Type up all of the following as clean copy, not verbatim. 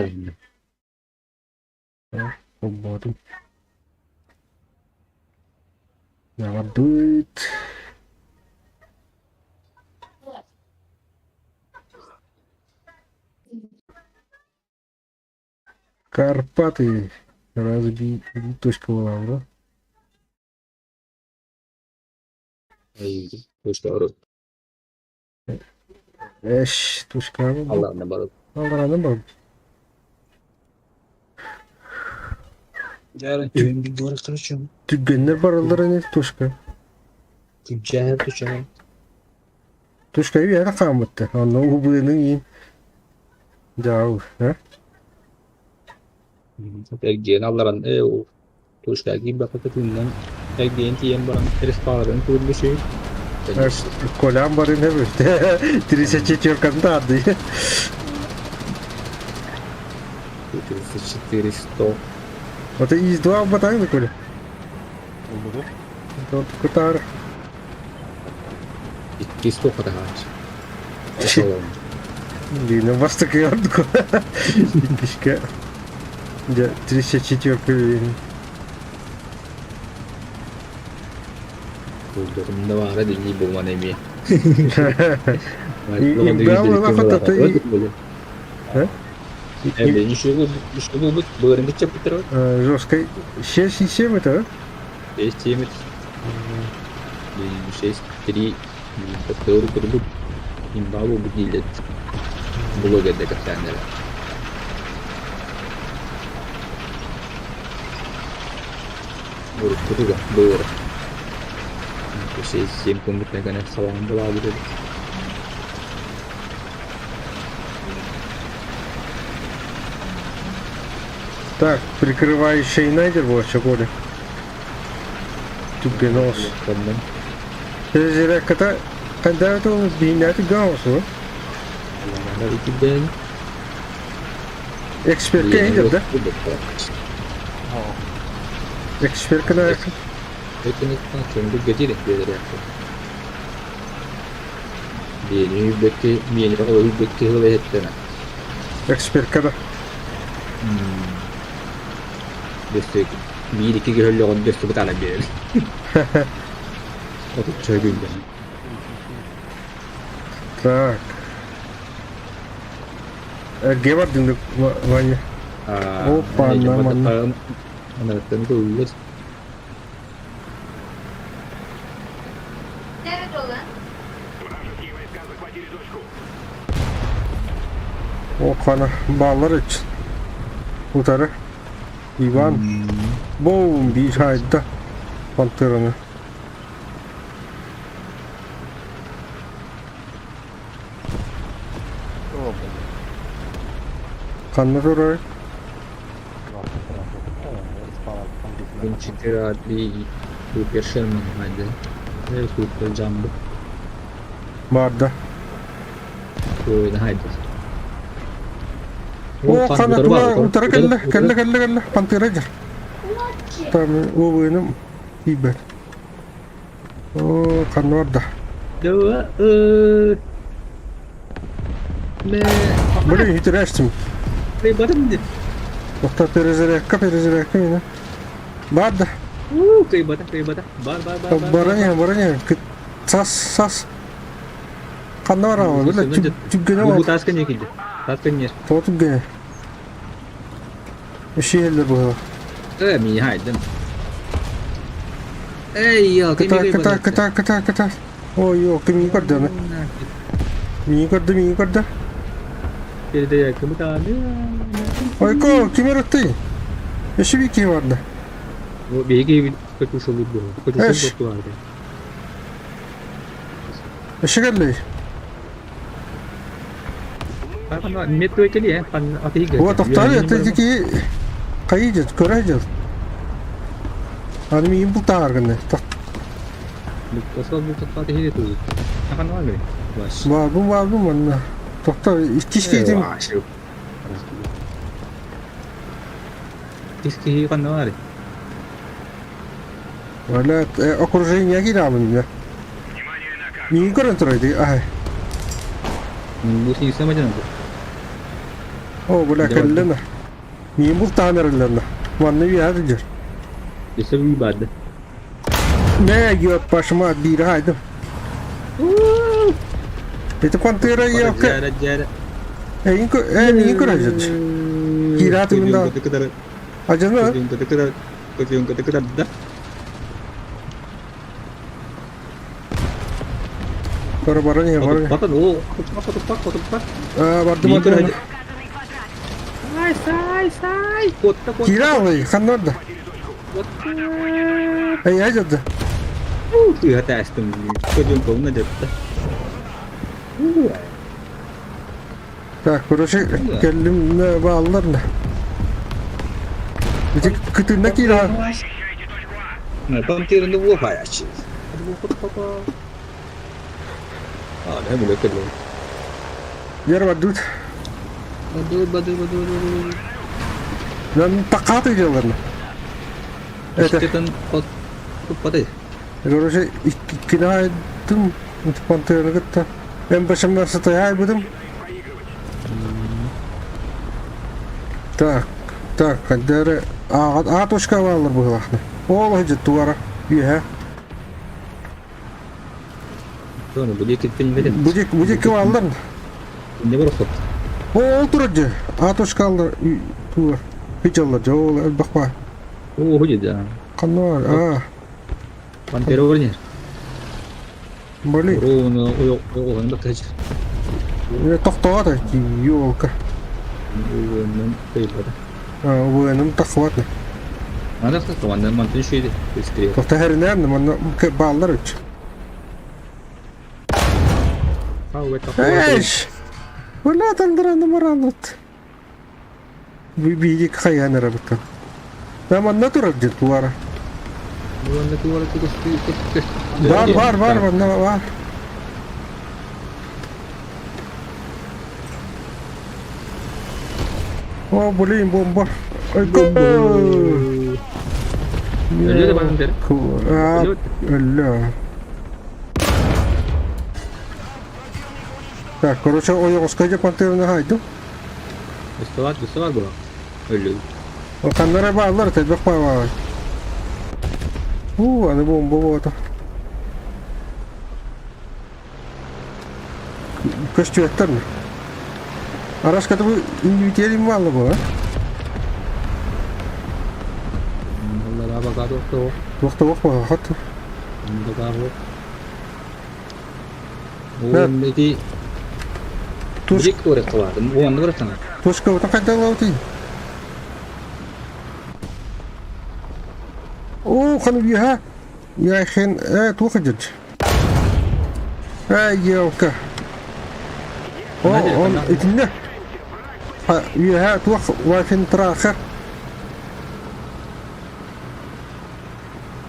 Холбоотум. Холбоотум. Наҕардыыт. Карпаты разбили точка была, да? Эш, точка Алларына барып. Алларына барып. Дәрі түйін бір короче. Түгеннер баралар ини точка. Күнчәһәр түшәһәр. Точка үйәре хаамытты. Онно убыының иин. Дау, а? Эргиэн алларан э ол Тушка киирбэххэ тыыннан эргийэн тиийэн баран респаларын күүрбүшүй. Колям барын эбит. 34 ады. 34 100. Вот из два батайны, Коля. Кутар. Икки 100 хатагач. Блин, бастакы ордук. Иккишке. Дьэ, 34 блин. Кулдурум да баара дии булман эмиэ. Жесткой 6,7 это, 6,7. 6,3. Төөр курдук имба буолбут дииллэр блогерда кэпсээннэрэ. Уруккутуга былыр 6-7 күммүт гына салаан булаабыт эбит. Так, прикрывающий найдер буолча Коля. Түггенос. Перезарядката когда это бинати гаусу? Эксперт идет, да? Эксперт когда Эксперт когда? Биир икки көһөллөҕүн дөссө бытаана биэрэр. Отучча күндэн. Так. Эрге бардын Ваня. Опа, манна. Анаттан көүллэр. О, баллар үч. Утары. Иван. Боум биир хаайда. Пантераны. Ханна турар? Четыре Супер Шерман хайда. Супер Джамбо. Барда. Ой, хайда. О, хана тула утары кэллэ, кэллэ, кэллэ, кэллэ, пантера дьэр. Там уобуйным тиийбэт. О, ханна барда. Блин, интересно. Тоқта перезарядка, перезарядка мені. Барда. Кыйбата, кыйбата. Бар, бар, бар. Бараня, бараня. Сас, сас. Ханна барама, бile түггене бар. Бу таска не килди. Таска не. То түггене. Ишиэллер бу. Э, ми хайдым. Эй, я, Кыта, кыта, кыта, кыта, кыта. Ой, йо, кими көрдө Мии көрдө, мии көрдө. Передая кымытааны. Ойко, кимер өттүй? Эши би ким барда? Биһиги көтүшөлүр бу. Көтүшөл боттулар. Эши келли. Метро кели, пан атыга. О, тоқтар, это дики кайы көрө жыл. Аны миин бултаар гынны. Тосол бу тоқтар хире ту. Ахан бар Бар бу бар бу манна. Тоқтар, иккис кейдим. Иккис канна бар. Валя, окружение кирамын. Миин көрөн турайды. Ай. Бу син сама жана. О, бля, кэллэ Миин бултаан эрэллэр Манна үөһэ сылдьар. Өссө бүү баарды. Нэ, ёппашма, биири хаайдым. Ити пантера ёпка. Эйин э миин көрөжөт. Киират уйунда. Ажана. Бара бара не бара. Батын о, хотуппат. Аа, барды барды. Сай, сай, сай. Куотта, куотта. Кииралый, ханнарда. Эй, айдады. Тыа тээстим. Көдүн колуна дьэтте. Так, короче, кэллим бааллар на. Ити кытынна киирэ. Пантирны буохаячы. А, да, бile кэллим. Ер бардут. Баду, баду, баду, баду. Мен тақаты деларна. Это, Ишкетен кот туппатай. короче, иккини айдым, пантераны кытта. М сатайбытым. Так, так, хаддары А, А точка баалар быһылаахна. Ол сылдьыт тугара үөһэ. Соны бу диэки билбэтим. Бу диэки бу диэки бааллар. Не бар охот. Ол турар дьэ. А точка аллар тугар. Хичаллар дьэ ол элбэх баар. Оо, худи да. Ханна бар? А, Пантера бар блин. Уруну ойоҕоһун да кыһыч. Тохтоот елка. Уонун кыйбата. Уонун тахватна. Ана тахватна мантын шүйді. Быстрее. Тохта хэринээр манна бааллар үч. Эш! Ула тандыраны маранут. Биидик хайаан эрэ быттан. Манна турар дьин туара. Бар бар бар манна бар. О, блин, бомба. Ой, Өлө да баран бер. Өлө. Так, короче, ойоҕоско дьэ пантераны хайдым. Доставать, доставать было. Өлө. Ханнара бааллар, тэлбэх баалар. Уу, аны бомба буота. Көстүөттэр ми? Араската бу иннибитиэрим баалла буо? Аллара бака тохто. Туох да хот. Бака Уон ити Бурик туорек кылаатым. Уонна барасана. Тушка вот хайдалаутый. Оо, ханы бья. Я хен туох дьыт. Эй, елка. О, он итинне. Үөһэ туох вафин траха.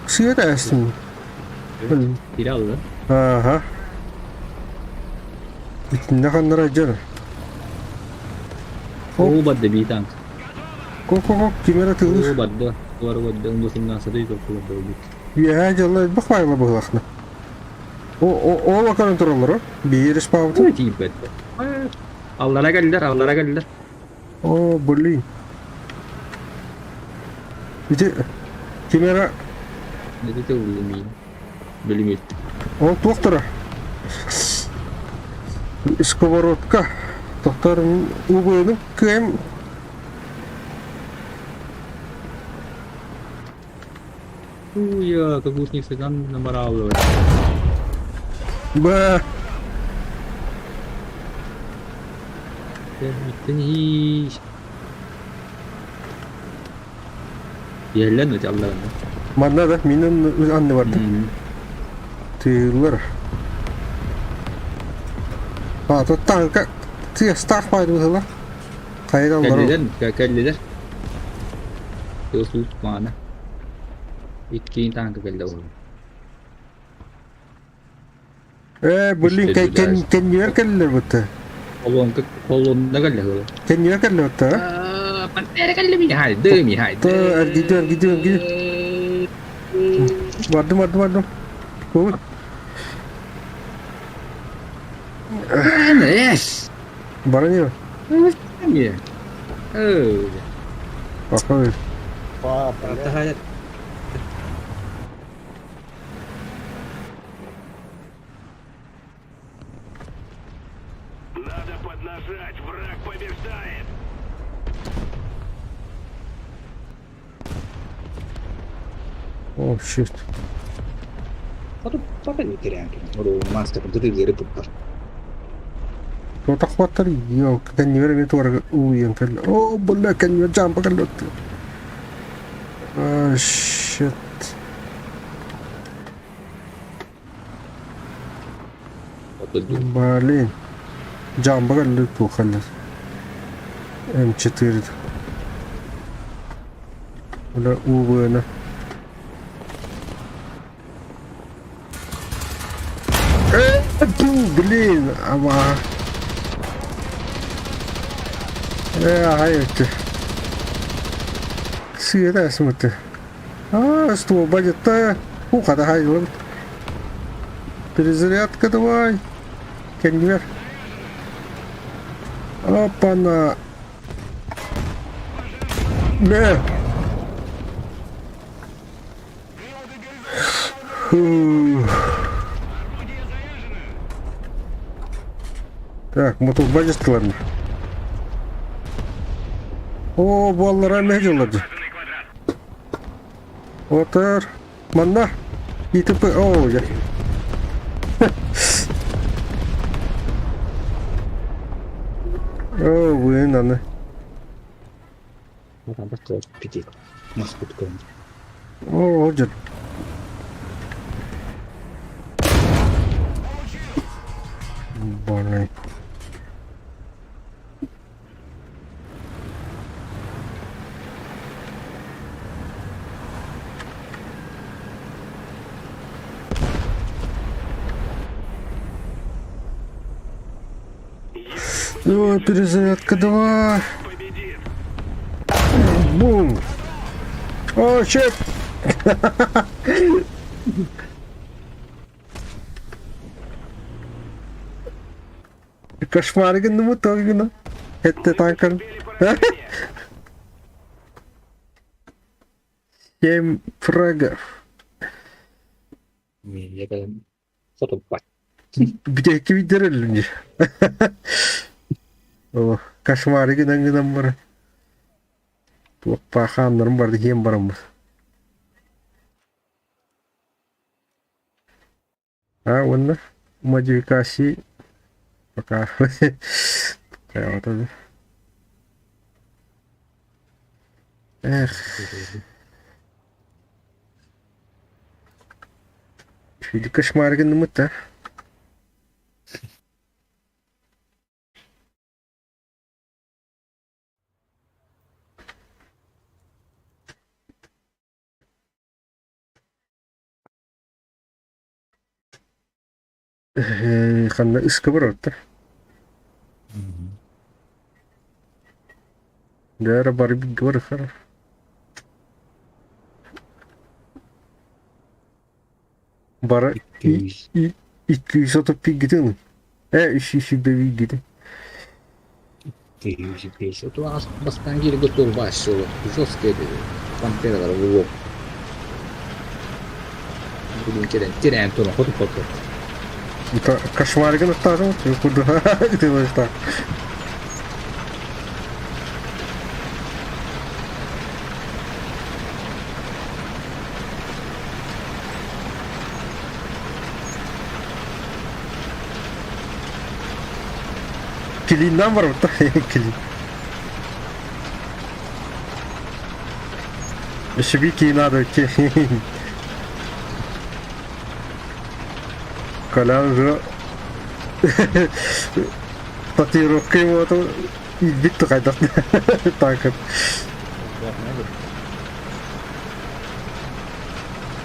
Сыат ээстим. Кире алды. Ага. Итинне ханнара дьэр. Оо бадда бии танк. Ко-ко-ко, кимера Оо тылыр. бадда. Туара бадда. Ундусуннан сатый топку бадда өлбүт. Үөһэ дьалла элбэх баайла быһылахна. О, ол акарын тураллар, биир испаабытын. Тиийбэт. Аллара кэллэр, аллара кэллэр. О, блин. Ити кимера Ити тыллымин. Билимит. Ол туох тура? Сковородка. Тохтор угуйну кыайм Уя, как саган намаралывать. Ба. Иһэллэн үт алларында. Манна да минен анны барды. Тыыллар. А, тут танка тыастаах баайдыбыт ыла. Хайдаллар. Кэллилэр, кэллилэр. Тыас маана. Иккиин танка кэллэ ол. Э, блин, кэнниэр кэллэр бутта. Колонка колонна кэллэ ол. Кэнниэр кэллэр бутта. Пантера кэллэ ми хайды, ми хайды. Эргиди, эргиди, эргиди. Бардым, бардым, бардым. Ой. Эс. Баран Не. Похуй. Таһаайар. Надо поднажать, враг побеждает! Oh shit. Папа тирээн мааска диэри туппар. Тохваттар йо кэннибэр эмиэ туора улуйан кэллэ. Оо, бля, кэннибэр жаампа кэллэ. Oh shit. Блин. Жаампа кэллэ туох кэллэ. М4. Бля, УВН. Блин, ама. Э, айты. Сыра смыты. А, что, будет-то? Уха, давай, Перезарядка давай. Кенвер. Опа-на. Не. Фу. Так, мы тут бадистылар. О, баллара мегелады. Отыр. Манна. ИТП. О, я. О, вы наны. О, дед. Блин. Ой, перезарядка 2. Бум. О, shit. Кошмар гыннымы тогына. Этте танкан. 7 фрагов. Бүтээкки видер өллүм О, кошмары гынан гынан бар. Туох хааннарым барды киэн бараммыт. А, уонна модификации пока. Эх. Или кошмар гыннымыт Ханна ыска барарта. Дара бары бар хара. Бара 235 гиден. 305 гиден. 205. Бастан кииргэ турбааччы жесткий пантералар булуо. Бүгүн кэлэн тирээн туран хоту хоту. Кошмаригын аттаатым. Курду. Ты так. Клиннан бар клин. Еще надо идти. Колян уже татуировка его то илбит тухайдар. Так.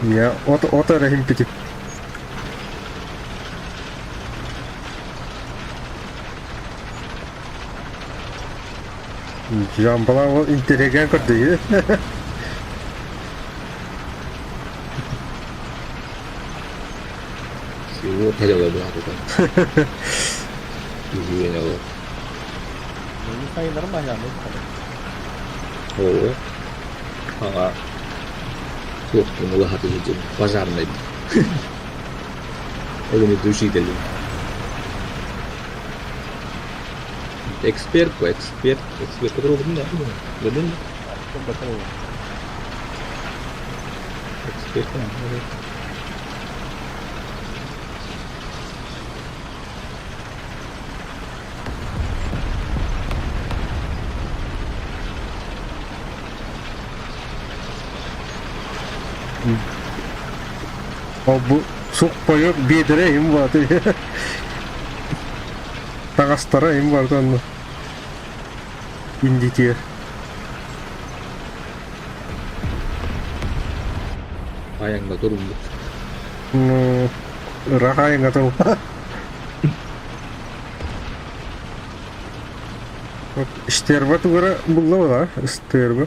Я от от рахим пити. Жамбала интеллигент көрдү. Всего хотела бы Оо, аҕа туохтун улаһата сылдьыбыт пожарнай огнетушитель. Эксперт по эксперт, эксперт которого да, да, Эксперт, Ол бу суппойу биэдэрэ им бааты. Таҥастара им барда онно. Индитиэр. Айаҥҥа туруммут. Ну, ыраах айаҥҥа туруммут. Стерва тугара булла була, стерва.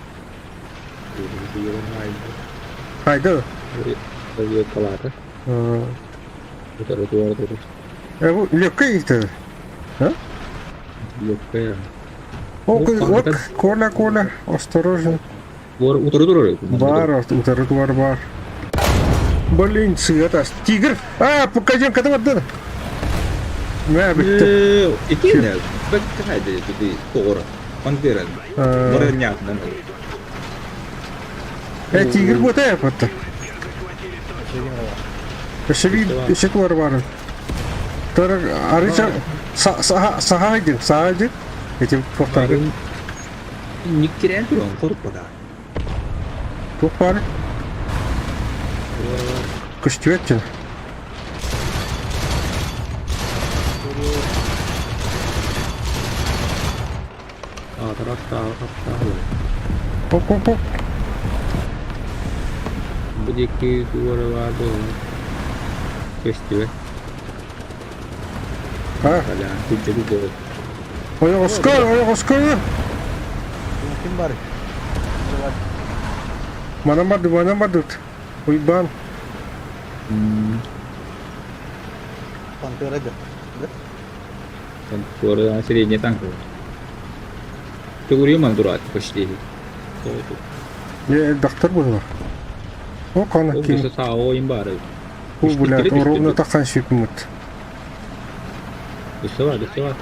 Хайда? Разведкалаата. Утары туора турар. Э, бу легкая это? А? Легкая. О, вот, Коля, Коля, осторожно. Утары турар. Бар, утары туар бар. Блин, сыгатас. Тигр! А, покажем, когда вот Мэ бүттэ. Итиннэ бэккэ ити тоҕор Пантера. Барыанньаатынан. Э, тигр буота япатта. Өссө биир өссө туар баар. Тар арыйса саха саха Эти туохтары. Никкирэн туран хоруппата. Туох баар? Көстүбэт Оп оп оп. Бу диэки туора баар буолла. Көстүбэт. А? Ойоҕоско, ойоҕоско! Ким бар? Манан барды, манан бардыт. Уйбаан. Пантера да. Пантера средний танк. Төгүрүйэ дурат почти. Е, доктор буолар. О, қана ким. Сао им бары. Бу блядь, ровно тахан сүйкүмүт. Өссө бар, өссө бар.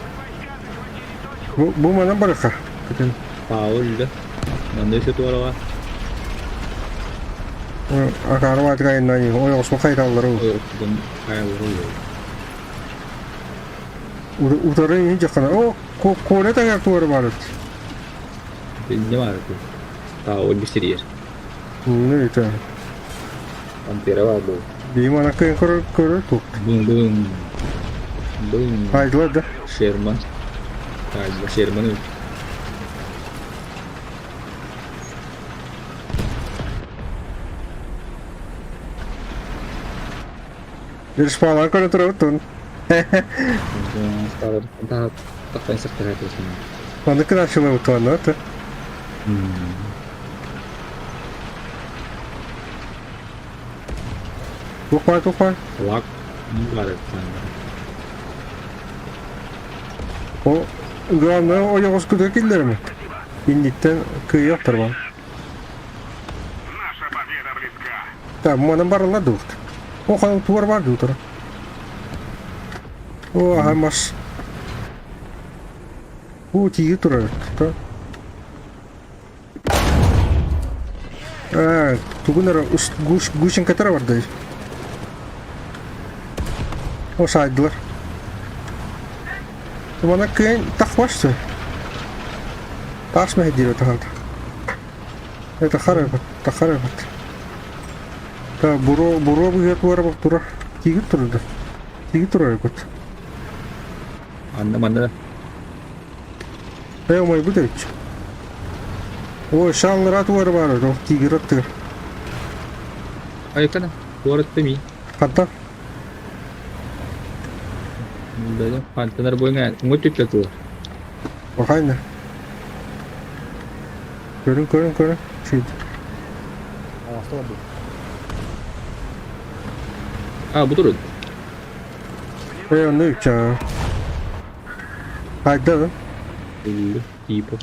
Бу бу манан барыха. Күтен. Сао өлдө. Манна өссө туора бар. Акаарва атгайнани, ойоҕосмо хайраллары. Ойоҕостон хайаллары. Утары иһин дьахана. О, коля тагар туора барыт. Не бар. Сао өлбүстериер. Ну это. Пантера бар бу. Биим анаккын көрөр көрөр тук. Бум бум. Бум. Хайдылар да. Шерман. Хайдылар Шерман. Респалан көрө турабыт. Маныкын ачылабыт туанна ты. Тухпай, тухпай. Лак. О, главное, ойоҕос күтэ киллэрими. Инниттэн кыйыахтар бар. Наша победа близка. Так, манан баралар дуут. О, хан туар бар дуутар. О, аха мас. О, тиги турар. А, тугунара гуш гушин катара бар да. О, сайдылар. Мана кыйын тахвашты. Таш мехдир тахат. Это харабат, тахарабат. Та буро буро быгат бар бак тура. Тигит турды. Тигит турар кут. Анна манна. Э, мой будет. Ой, шалларат бар бар, ох тиграт тыр. Айкана. Туарат ми. Хатта. Да, пантанар бойга мөтүт тур. Бахайна. Көрүн, көрүн, көрүн. Шит. А, бу турут. Э, ну ча. Хайда. Типа.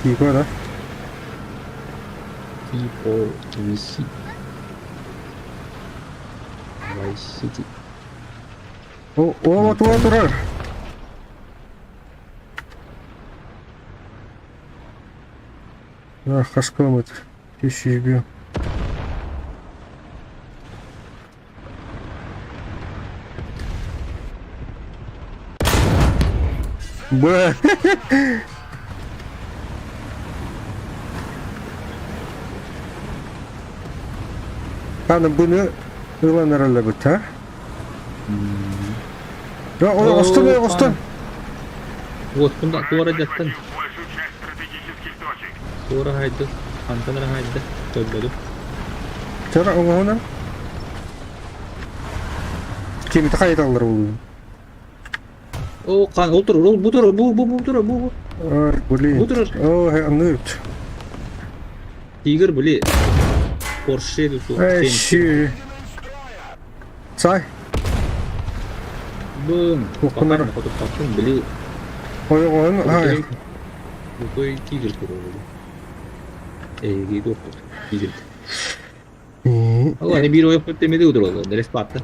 Типа, да? Tipo VC. Vice City. О, о, тура турар. А, хас километр. Тысячу Б. Аны буну ылан эрэллэбит, а? Да, остон, остон. Уоттун да туора дьаттан. Большую часть стратегических точек. Туора хайды. Хантан эрэ хайды. Көрбөдүм. Чара оҥоһунан. Кимити хайыталлар буолуо. О, хан, ол турар, ол бу турар, бу бу бу турар, бу бу. Ой, блин. Бу турар. О, анныыт. Тигр, били. Порше ду Эй, щи. Сай. Бым. Уккунар. Хоту били. Ой, он, ай. Букой тигр турар. Эйги доктор. Тигр. Ол аны биир ойох темеди удуралар. Дерес батты.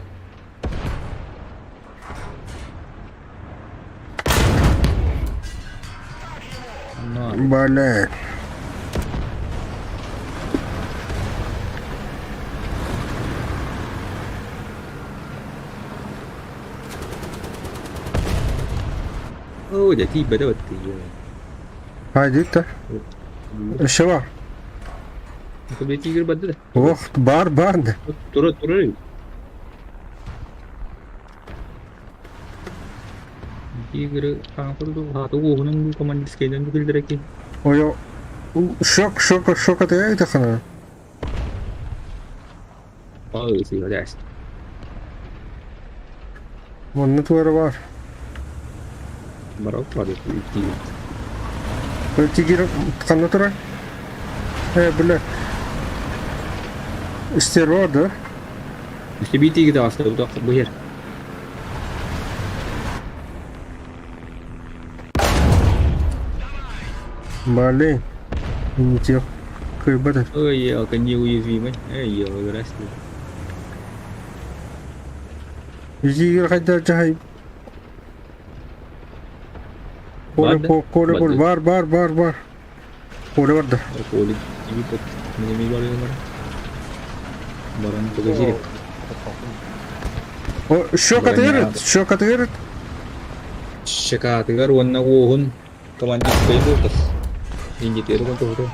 Блин. Оо, дьэ тиийбэтэ баттыйа. Хайдыта. Еще бар. Тигр барды да. Ох, бар, бар да. Тура, тура. Тигр хаҥапыр хааты уоһунан командирскайдан бүкүлдереки. Ой, шок, шок, шок это это хана. Ой, сыйгадас. Манна туара бар. Барок барды тигр. Тигр ханна тура? Бля. Стерва, да? Үстэ бии тигр таҕыста бу иһэр. Блин. Не тех. Кайбата. Ой, елка неуязвимый. Эй, елка, здрасте. Тигр хайда жахай. Коля, коля, коля, бар, бар, бар, бар. Коля барда. Коля, тиби пот. Мне ми бар бар. Баран покажи. О, щека тыгырыт, щека тыгырыт. Щека тыгар уонна уоһун командирскай буолтас. Индитери контуһуту.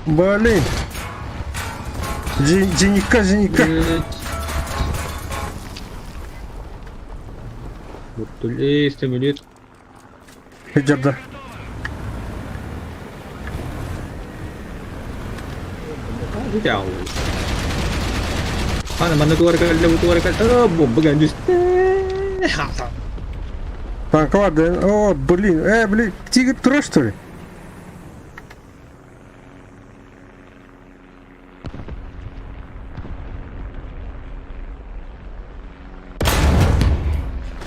Блин. Зенитка, зенитка. Буттулей, самолет. Хеджарда. Ана манна туар кэллэ, бу туар кэллэ. Бомба кэллэ. Танк ладно. О, блин. Блин, тигр трос, что ли?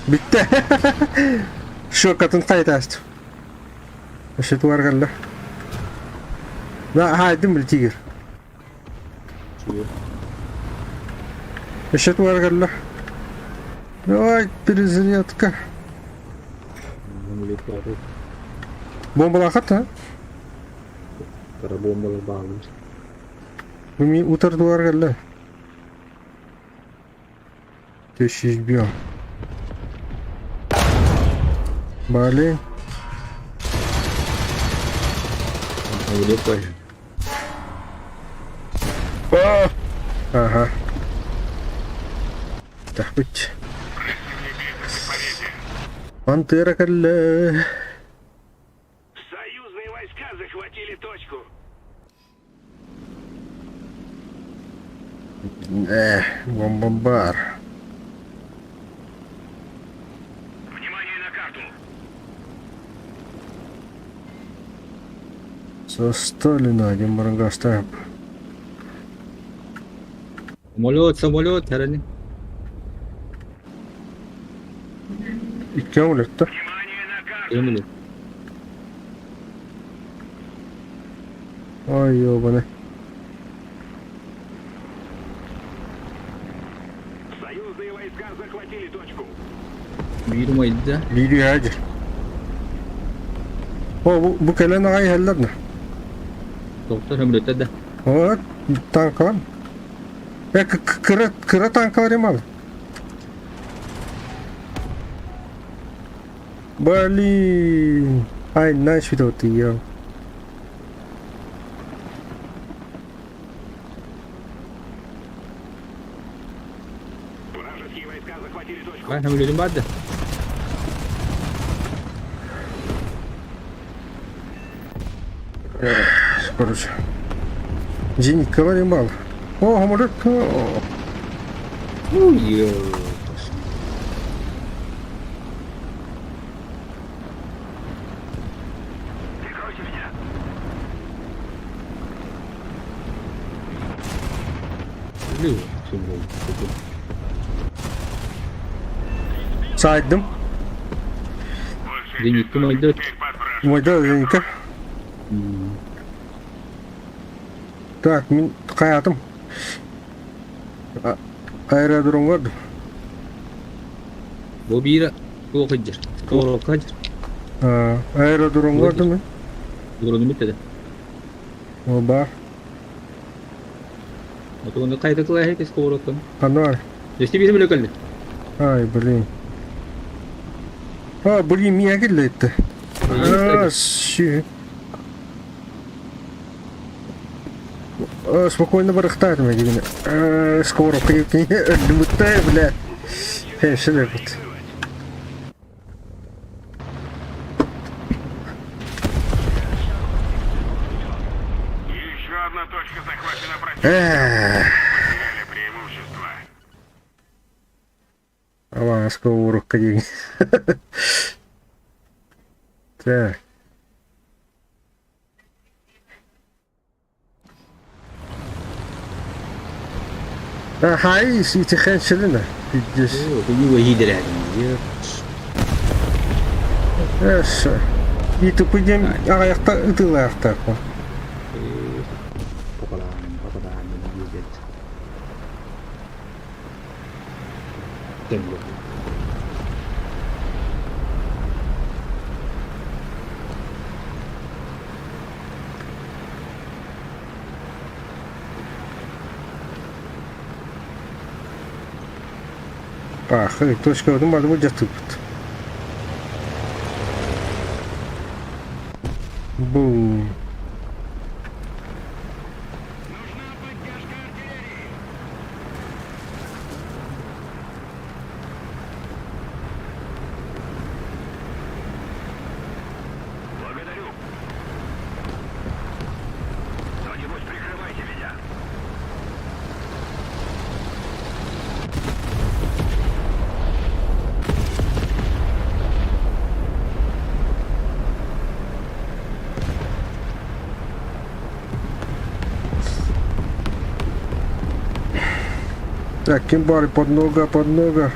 Бүттэ. Шокатын қайтасты. Өше туар кэллэ. Да, хайдым бил тигр. Өше туар кэллэ. Ой, перезарядка. Бомбалахат, а? Бомбалар баалар. Ми утар туар кэллэ. Тысяч бьем. Блин. Ага. Тахпыть. Пантера кэллэ. Союзные войска захватили точку. Бомбомбар. Внимание на карту. Со Сталина один барангастап. Самолет, самолет, хәрәни. Икки омлетта. Внимание на карту. Самолет. Ой, ёбаный. Союзные войска захватили точку. Биир умайда. Биир үһэ О, бу кэлэн аҕай иһэллэр да. Доктор өмүрөттөр да. О, танкалар. Э, кыра, кыра танкалар им ал. Блин. Ай, нафиг вот я. Вражеские войска захватили точку. Бай өмүрөтүн бар да. Короче. Зениткалар им ал. О, самолет. Ой, Прикройте меня. Сайдым. Зенитка умайда. Теперь под вражеским Умайда зенитка. Так, мин хайатым. Аэродром бар. Бу биир туох сылдьар. Сковородка сылдьар. Аэродромҥа бардым мин. Аэродром бүттэ Ол баар. Отугунда хайда кылааһы сковородканы. Ханна бар? Өстө биир бөлө кэллэ. Ай, блин. А, блин, миэхэ киллэрдэ. А, щи. Спокойно барыхтаатым эдигини. Сковородка өлдүмүттэй, бля. Хешелебит. Еще одна точка захвачена противником. Эх, Потеряли преимущество. Ала, сковородка диэн. Так. Хай, итихэнчилинэ. Пиздец. Эс. И тупыдем аҕыйахта ытыылаахтаахпын. Ах, точкабытын бары былдьатыыбыт. Бу Нужна поддержка артиллерии. Благодарю. Кто-нибудь прикрывайте меня. Так, ким баар поднога, поднога.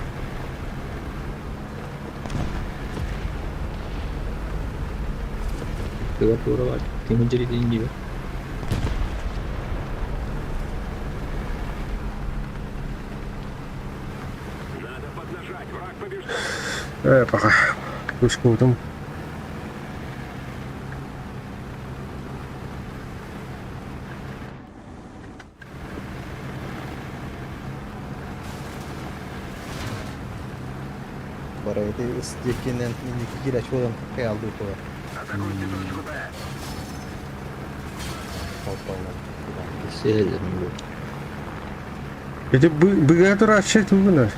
Тыгар туора баар. Ким дьэритин диbe. Надо поднажать, враг побеждает. Э, пока. Пускутум. Бары ити ыс диэкинэн инники киирээччи буолан хайаалдыы турар. Атакуйте точку Б. Холтоолор. Сиһэллэр бу. Ити быга турааччы тугунар.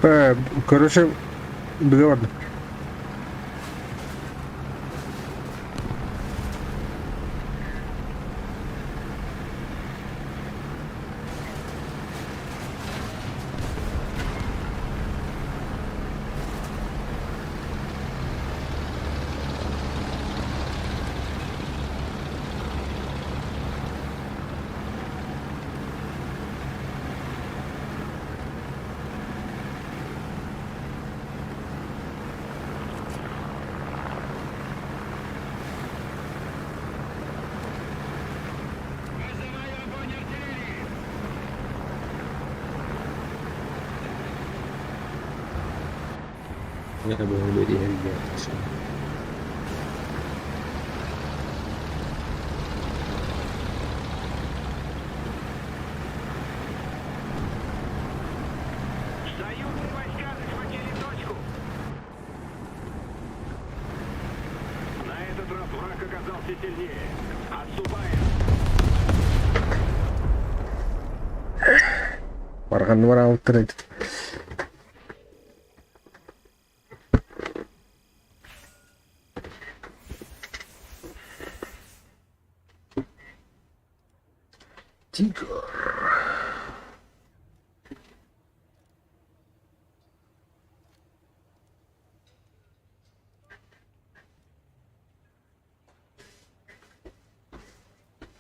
Э, короче, быга бардым. Союзные войска захватили точку. На этот раз враг оказался сильнее. Отступаем. Барҕан бараабыттар эбит. Тигр.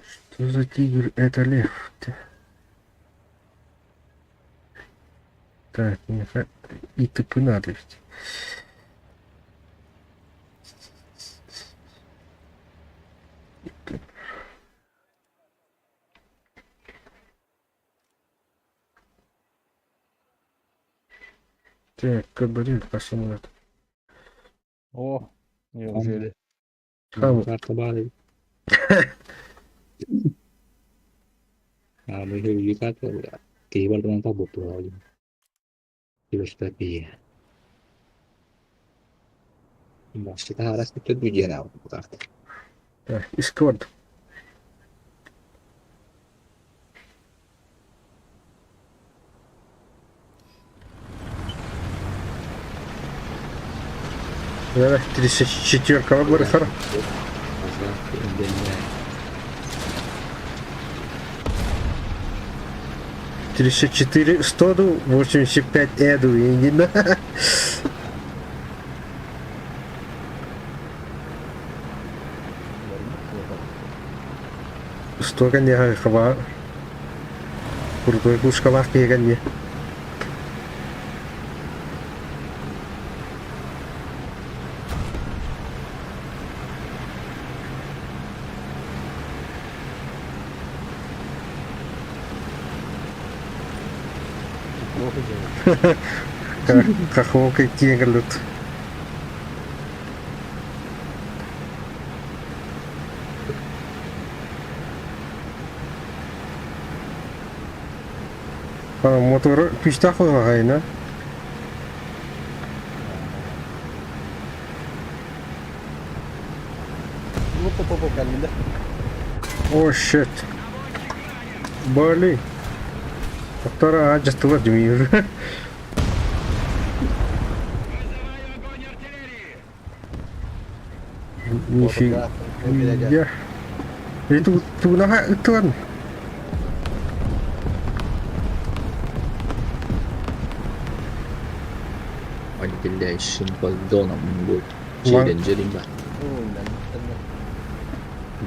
Что за тигр? Это лев. Так, мне и ТП надо ведь. Так, кабарин, посмотрим. О, неужели? Там. Карта баар. А, мы киһи барытынан талбыт Киберстратегия. Башта арас бүдүен бу карта. Так, Искорд. Да, 34 бар. 34 100 85 эду и не на. Сто не хаба. Крутой кушкалах не. Хохолка тигрлют. Мотор пиштах лагайна. О, shit. Блин. Вторая аджастыла дмир. Нифига. И тут тунаха ыттылан. Отделяющим поддоном будет. Челленджерин бар.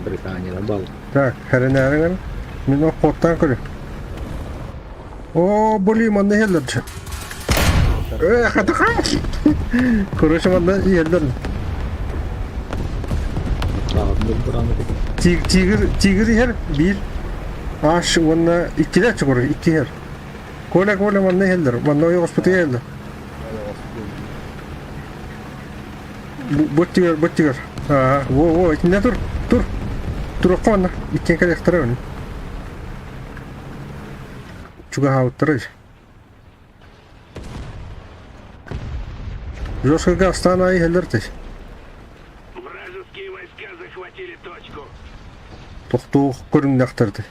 Британия бал. Так, хәренәреңер. Мин о коттан көрө. О, блин, манна хеллер. Э, хатаха. Короче, манна хеллер. Тигр, тигр хер, бир. Аш, онна иккилер чыгыр, икки хер. Коля, коля, манна хеллер. Манна ой госпити хеллер. Бут тигр, бут тигр. Ага, во, во, итинне тур, тур. Тур манна. Иккен калектара өн. Чуга хауттыры. Жестко газ, ай хеллер теш. Вражеские войска захватили точку. Тохтуу көрүҥнэхтэрди.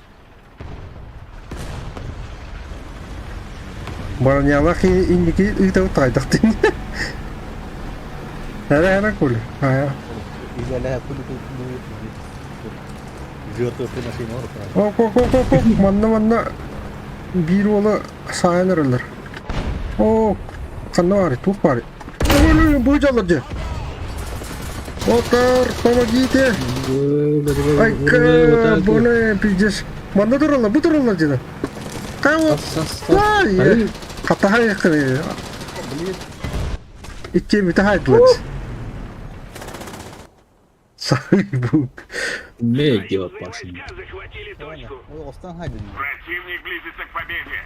Бараньялах инники ыытабыт таайдахтын. Эра эра кули. Аа. Оп оп оп оп оп манна манна биир уола саайан эрэллэр. Оо ханна баарый туох баарый. Бу дьаллар дьэ. Отар, помогите! Айка, боле, пиздец. Манна тураллар, бу тураллар дьэ. Кого? Ай, хатаһай кыры. Икки бүтэ хайдылар. Сайбук. Медиа пашин. Войска захватили точку. Противник близится к победе.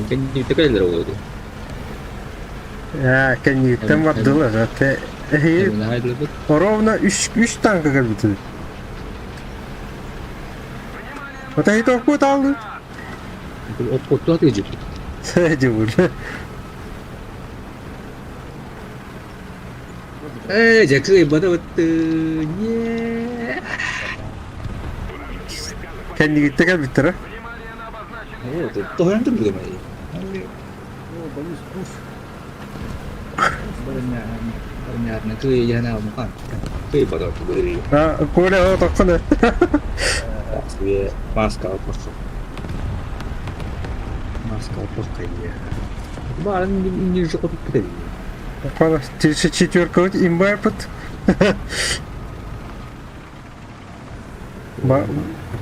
Кэнниттэн кэлэллэр ол дии. Ээ, кэнниттэн бардылар. Те эһиги ровно үс үс танка кэлбитибит. Вот эһи тохпут алды. Отту атыыжыт. Дьыбыр. Ээ, дьэ кыайбата бытты. Не. Кэннигиттэ кэлбиттэрэ. Вот, тоһуйан турбут О, боюсь, пуш. Барынньаатына кыайыһан аалмахан. Кыайбата бытты. А, Коля, о, тоххоно. Себе маска алпаққа. Маска алпаққа иә. Барын не жоқ отып кетеді. Пана, четверка имбайпыт. Ба,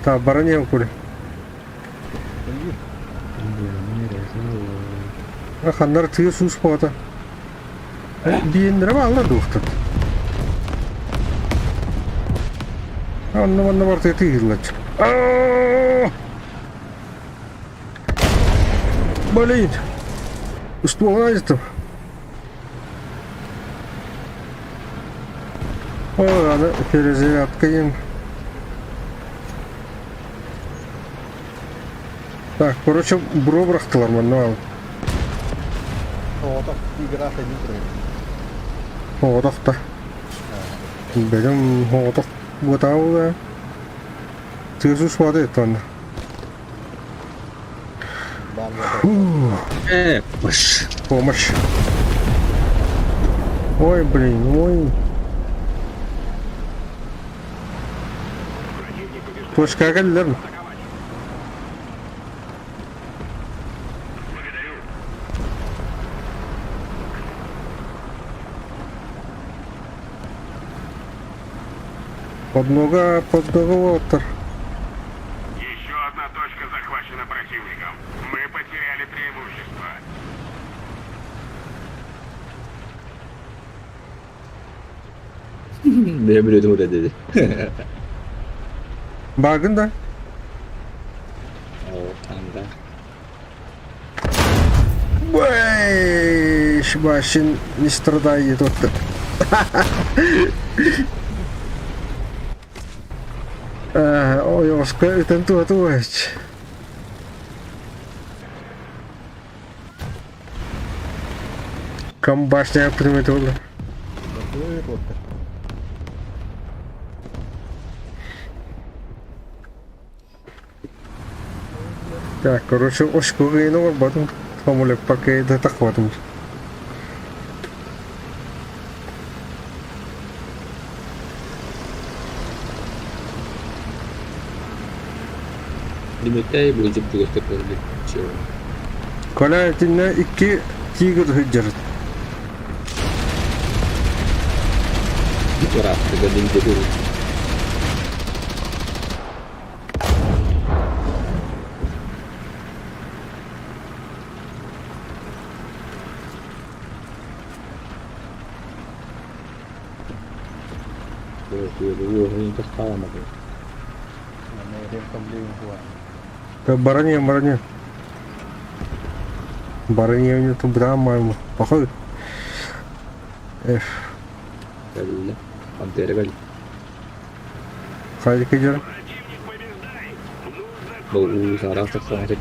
та, баранья Коля. Ханнар тыа суус буота. Биэннэрэ бааллар дуохтат. Онно манна барытыгар тыыһыллаччы. Блин! Ствол айдым. Ой, аны перезарядка им. Так, короче, буруо бырахтылар манна ал. Оҕотох игра кэлин турар. Оҕотох да. Бэлэм оҕотох буотаабыла. Тыас-уус баата еттанна. Э, пш. Помощь. Ой, блин, ой. Точкаҕа кэллилэр ме? Подмога, подмога уолаттар. Еще одна точка захвачена противником. Мы потеряли преимущество. Бэйэм билиэтим этэ диэри. Баагын да? Оо, анда. Бэй, башин не страдай тут. Ойоҕоско ытан туһа туһач. Кам башня пулемет буолла. Так, короче, очко кыйын оҥорботум. Хомулеппакка да тахпатым. Дмитрий будет чугастык буолбут. Коля итиннэ икки тигр сылдьар. Ыраахтыга билдэ Баран иһэн, баран иһэн. Баран иһэн бытаан Пахай. Эх. Кэллэ. Пантера кэллэ. Хайдык дьон. Бұл уу сараах тахсан этэр.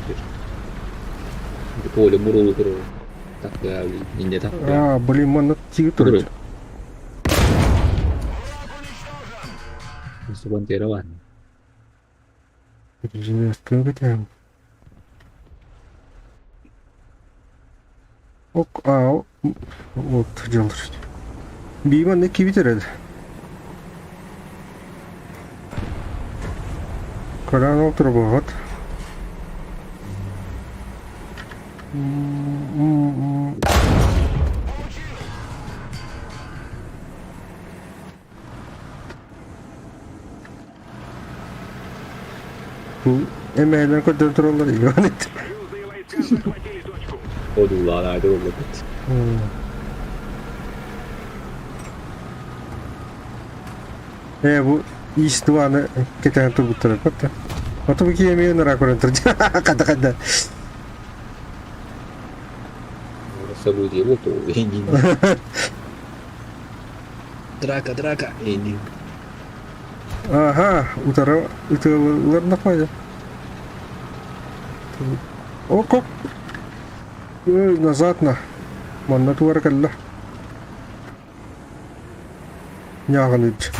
Коля буруолу турар. Так, инде так. А, блин, манна тиги турар. Пантера бар. Кым Ок, а, вот дьалыр. Бии манна кибит эрэр. Көрөн ол турбуһут. Эмэһэлэр көрдөрөн тураллар Иван Союзные войска захватили точку. Одуулаан аайда буолбут. Ээ бу иис-туаны кэтээн турбуттара бата. Ото бу киһи эмиэ ыныраа көрөн турар. Хада хада. Событие буолту иһин. Драка, драка иһин. Ага, утары ытыалыылар нахуй. О, коп. Эй, назад на. Манна туора кэллэ. Ньааҕыныыт.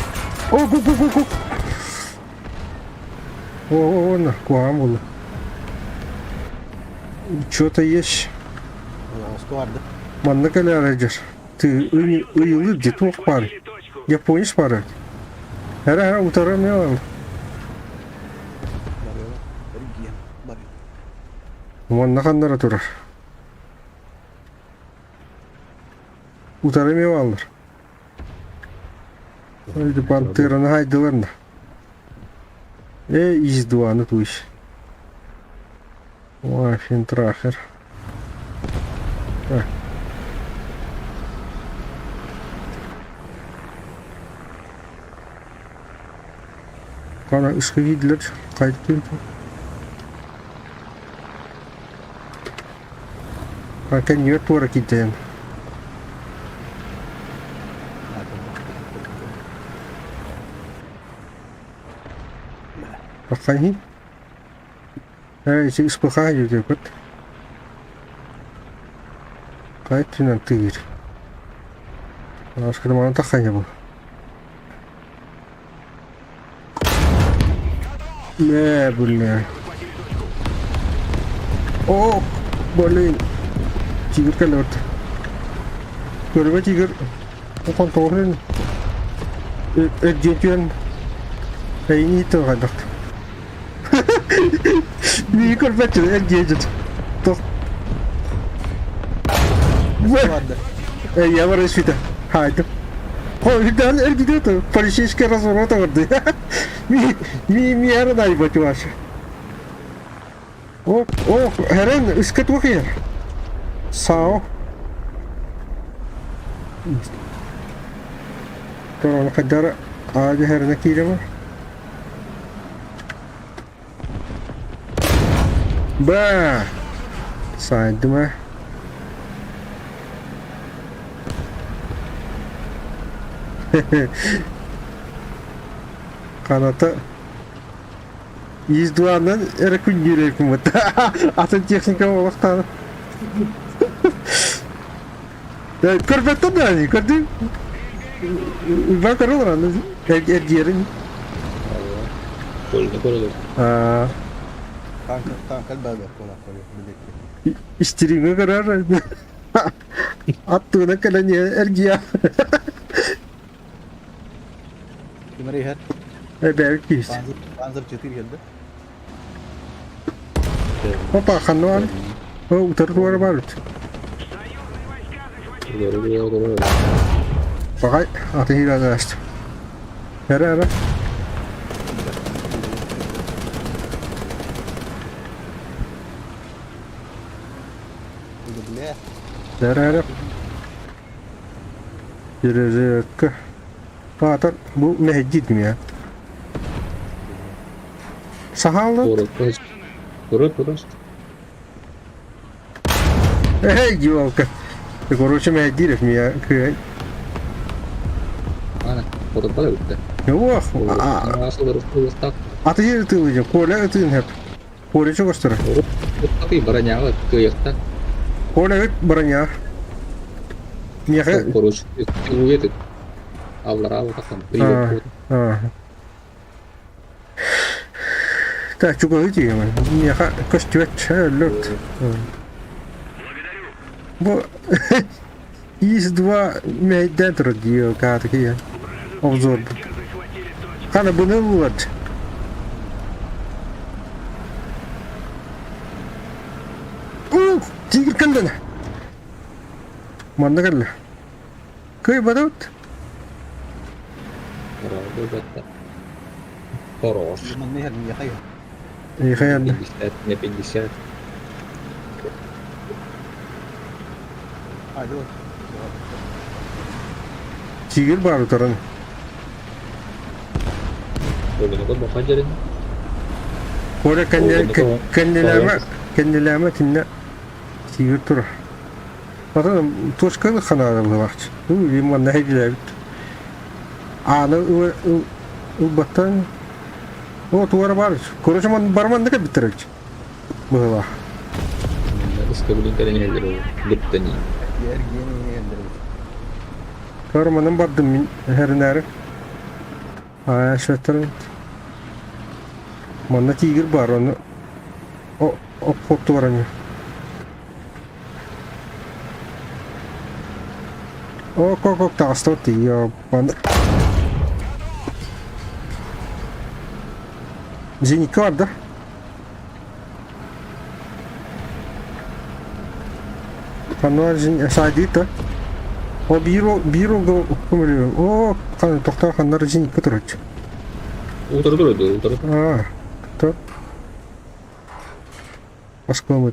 О, ку ку ку ку. О, о, на, куһаҕан буолла. Что-то есть. Манна кэлээрэ дьэр. Ты ыйылыыр дии туох баар? Японец баар. Эрэ эрэ утары эмиэ ыл. Манна ханнара турар. Утары эмиэ бааллар. Пантераны хайдылар на. Э, из-2 туйс. Вафентрахер. Хана ышкы кийдилер, кайтып келді. Кэннигэр туора киирдэйэн. Баххайһын. Ээ, ити СПХ диэбит. Кайтынан тыыр. Аскырманы таххайа бу. Мэ, бля. О, блин. Тигр кэллэ Көрбө тигр. Конторын. Эрдиэтүөн. Эйини тылгадак. Миги көрбөттүн эрдиэдит. Тох. Я бар сүтэ. Хайдым. Хойдан эрдиэт полицейский разворот оҥорду. Ми ми ми арнайбат ваша. О, о, Херен, үскэ туох иһэр? Сао. Туран хайдара аадьа херенэ киирэмэ. Ба! Саайдым ээ. Ханата Издуанан эрэ күннүүр эбиппин Атын техника олохтоох. Көрбөттөр да көрдүм. Уйбаан көрө олорон эргиэрин. Көрүнэ көрөлөр. Танк танк элбэбэ буолар биликки. Истириҥэ көрөр. Аттыына кэлэн эргиэ. Ким эрэ иһэр? Эбээбит киһис. Панзер 4 келді. Опа, ханна О, утары туора баар эбит. Баҕай, атын иирэн ааста. Эрэ, эрэ. Эрэ, эрэ. Перезарядка. Аатар, бу мэһэйдиир дим Сахаллыт? Турар, турар. Эй, елка. Ты, короче, мэһэйдиир меня кыай. Ана, хотон бүттэ. Ох, аты жер ытыылыйдым. Коля ытыын хэп. Коля чугастара. Аты броняга кыйыкта. Коля ыт броня. Миэхэ... Короче, уедет. Аллара тахсан. Привет. Так, чугаһыы тиийэмэн. Миэхэ көстүбэт өллөт. Бу ИС-2 мэйдээн турар дии каатыкыйа. Обзорбут. Хана быны ыллылар. Ух, тигр кэллэ. Манна кэллэ. Кыайбатыбыт. Хорош. Михаил. 50 на 50. Тигр баар утаран. Коля кэннилээмэ кэннилээмэ тиннэ тигр турар. Атын точканы ханаалылаах. Манна хэдилээбит. Ааны ылбаттан О, туора бар. Короче, барман да кэлбиттэр эбит. Быһыылаах. Ыскабылын кэлэн иһэллэр ол быттан Эргиэн иһэллэр эбит. Барманан бардым мин эһэринээри. Аа, шөттөрүн. Манна тигр бар, оны обход баран. О, кок таҕыста тиийэ Зенитка барда. Ханна саадита. О биир биир олго көмөлү. О, тохтоо ханнар зенитка тураччы. Утары турар утары. А, то. Москва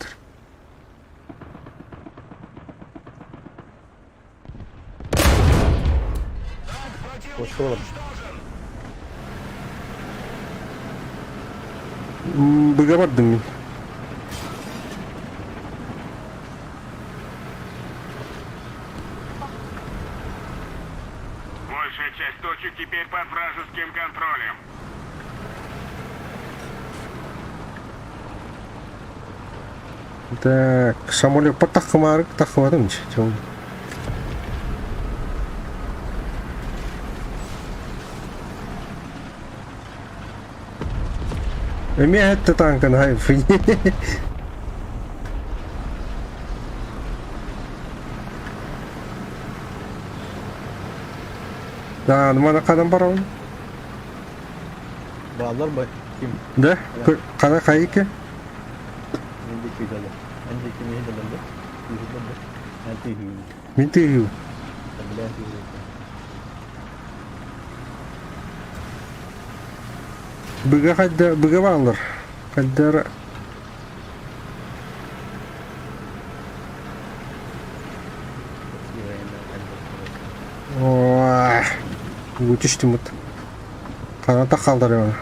Точка бар. Быга бардым мин. Большая часть точек теперь под вражеским контролем. Так, самолет тахмарык тахмадым чон. Эмиэ этте танкан хай Да, мана хадан барабын. Бааллар ба ким? Да, хана хайыке? Мен диэки ыыталлар. Эн диэки миэхэ ыыталлар да? Тыыһыллар да? Эн тыыһыыгын. Мин тыыһыы. Билээн тыыһыыгын. Быга хайда быга бааллар. Хайдара Ой, түстүм Ханата хаалларыаҕа.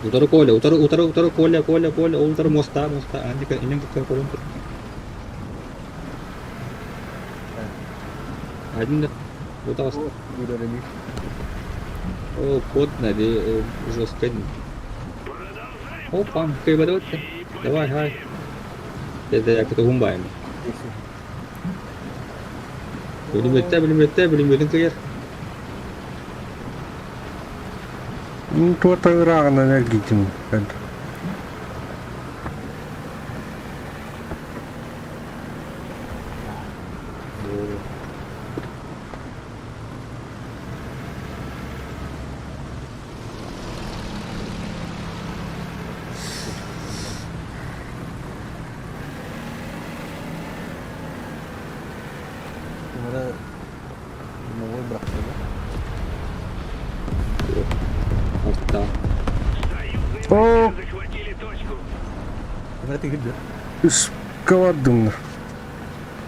Утары Коля, утары, утары, утары, Коля, Коля, Коля, ол утары муоста, муоста, Анника, иннин кытта көрөн тур. Один да, вот О, код на жестко. Опа, кайбадывать. Давай, давай. Это я кто гумбаем. Билимметтэ, билимметтэ, билимметин кыйар. Туота ырааҕынан эргийдим. Bunlara Moğol bıraktı. Hatta. О, Bunlara tükürdü. ыскабардым.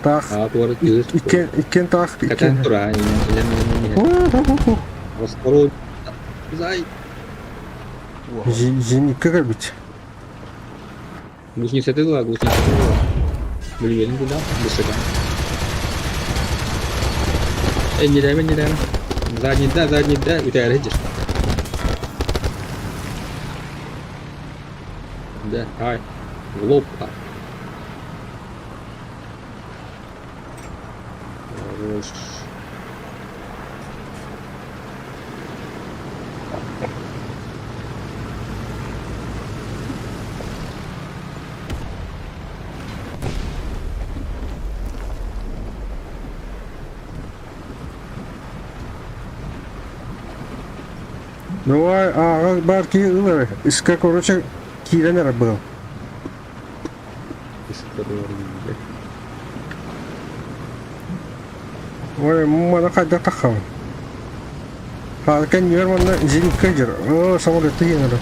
Таах, А, туора тыыр. иккен, иккен таах, Катан иккен. тура, О, Раскорол. Зай. Зенитка кэлбит. Гусеница тыла, гусеница тыла. Билбедим куда, бысыга. Эннилэм, эннилэм. Задний да, задний да, үтээр сылдьар. Да, ай. В лоб. Хорош. Давай, ааҕа баар киһи ылар. Иска, короче, киирэн эрэ был. Ой, мана хайдах таххабын. Хаалкан ньүөр манна зенитка дьэр. О, самолетты иэнэрэ.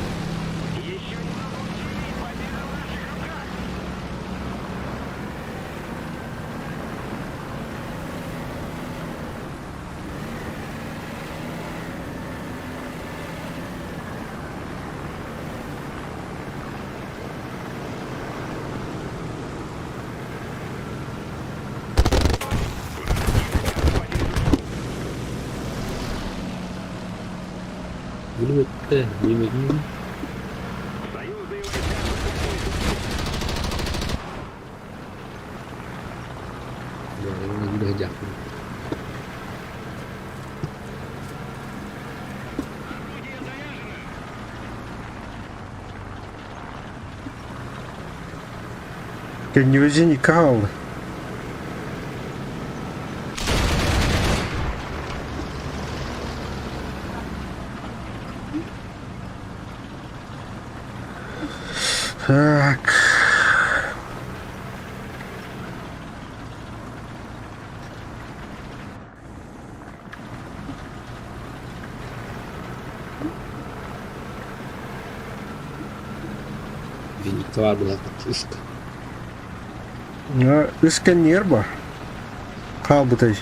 Э, диэбитин Союзные войска захватили точку. Быһыдьаахпын. Орудие заряжено. Кэннибэзин икки хаалла. Так. Винникова была подписка. Үс кэннигэр бар. Хаалбытай.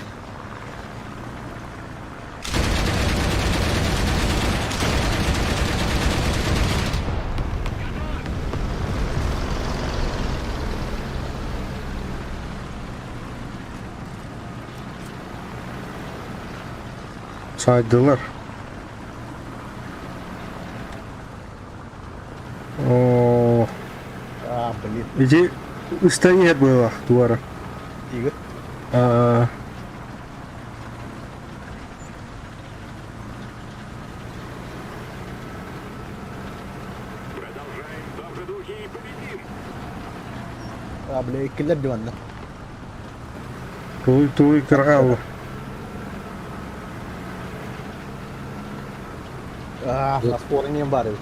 Саайдылар. Оо, А, блин. ити ыстан иһэр быһыылаах туора. Игорь. Аа, Продолжаем в том же духе и победим. А, бля, иккилэр диванна. туй туй кыргаал. А, на споры не бары.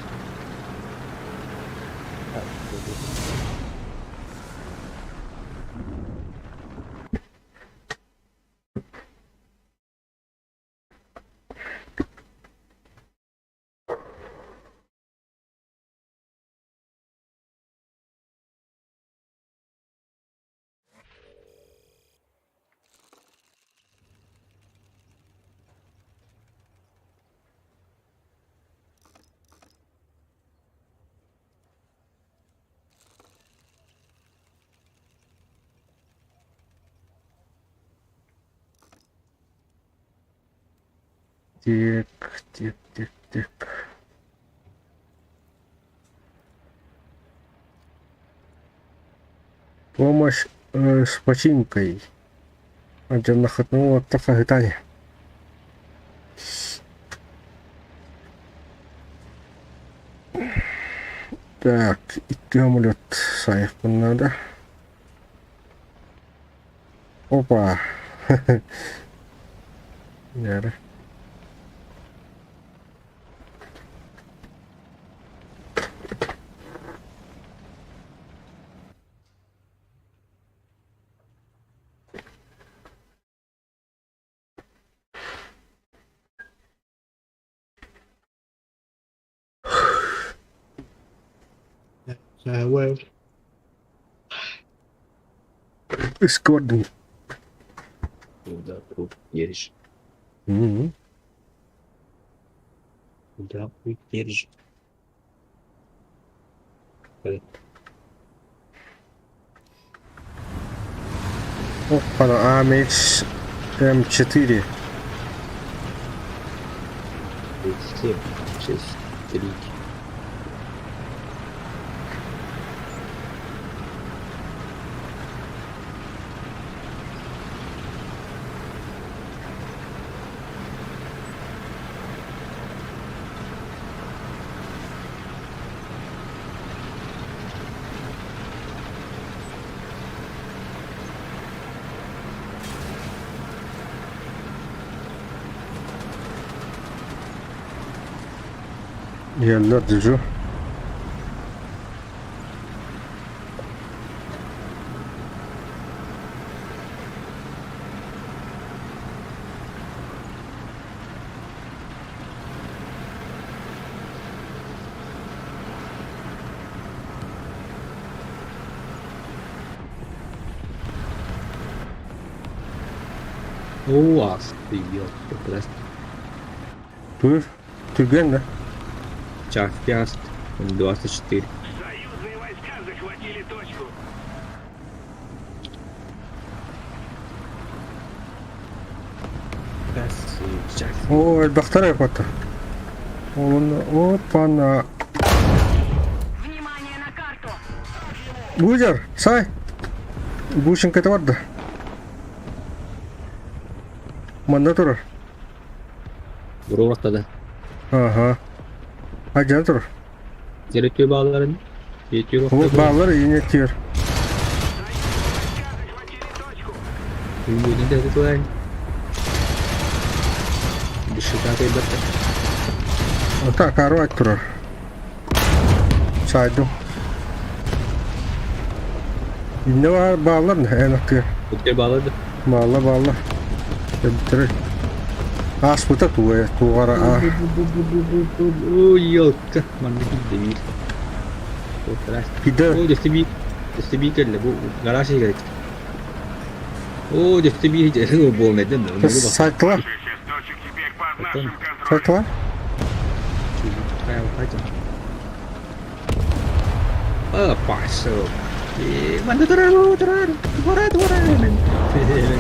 Так, так, так, так. Помощь с починкой. Адьаннахытына хаһытай. Так, икки самолет сайыппын надо. Опа. Нэрэ. Скорден. Куда уедешь? Мгм. Куда уедешь? Опа, AMX М4. 7, 6, 3. Yerler düzü. О, ас, ты ёпта, Тур. Түргэн да? Час час, 24. Союзные войска захватили точку. Час. Оо, элбэхтэр айпата. Ол опа-на. Внимание на карту! Гузер, сай! Бусинка барда. Манна турар. Буруохтада. Ага. Адьа турар. Территория бааларын. Вот баалар ине тиэр. Үйүнэн да туай. Дышыта кайбатта. Так, арвать турар. Сайдым. Инне бар баалар эн аттыгар. Өттө баалады. Баалла баалла. Кэбитэрэй. Ааспыта туга тугара а. Ой, елка, манна килдемир. Киде О, дефтеби, дефтеби кэллэ бу гараж иһигэр. О, дефтеби буолнайдан да. сайтла. Большая часть точек теперь под нашим контролем. Сайтла. А, пошел. Манна турар, турар, тура, тура,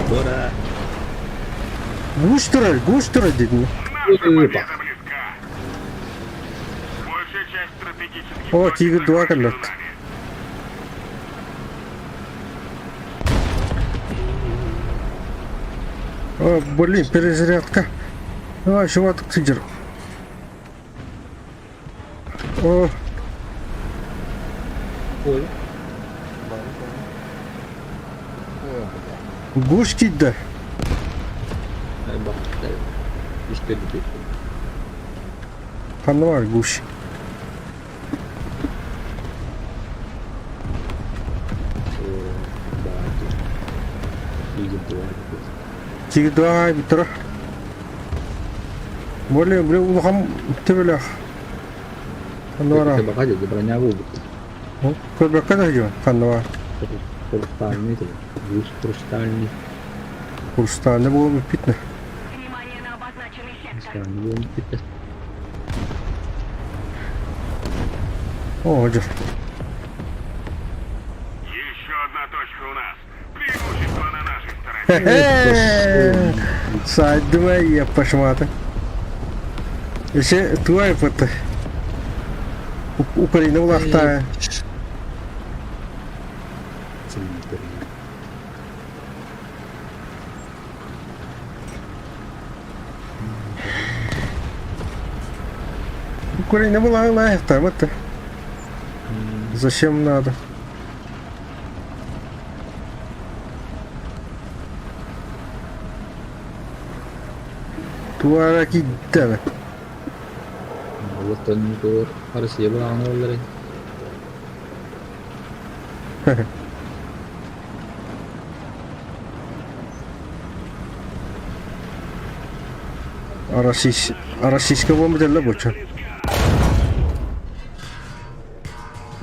тура. Гусь турар, гусь турар дедим. Наша победа близка. Большая часть стратегических О, точек тигр два захвачена кэллэ. нами. О, блин, перезарядка. А, чувак сидер. О, Ой, гусь киде. бах, үстеді. Ханна бар гусь. Тигр два битра. Более, блин, улахан төбөлөх. Ханна бар. Броня буолбут. Көрбөккө да жөн ханна бар. Хрустальный, гусь хрустальный. Хрустальный буолу питне. Внимание на обозначенный сектор! Хрустальный буолбут. О, дьэ. Еще одна точка у нас. Преимущество на нашей стороне. Хе-хе! Сайдыма еппашмата. Еще туай пытты. Украина улахтаа. Украина была лайфта, вот. Зачем надо? Туара киддene. Олохтон туор Россия былааны оллары. Российская бомба дella боча.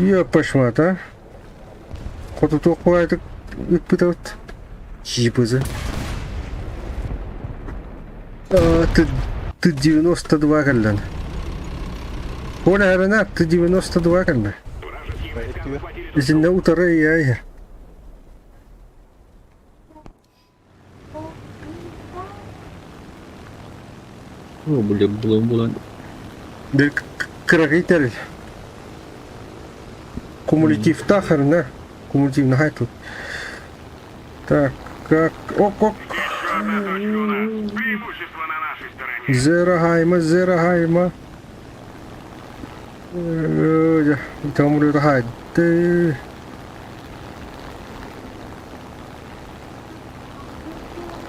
Ёпашмат, а? Хоту туох үппүт Чипызы. А, ты, ты 92 кэллэн. Коля Арена, ты 92 кэллэн. Итиннэ утары яй. О, бля, булан булан. Бил кырагый тэрил. Кумулятив тахарна. Кумулятив нахай тут. Так, как... Ок, ок. Еще одна точка у нас. Преимущество на нашей стороне. Зерахайма, зерахайма. Там ты.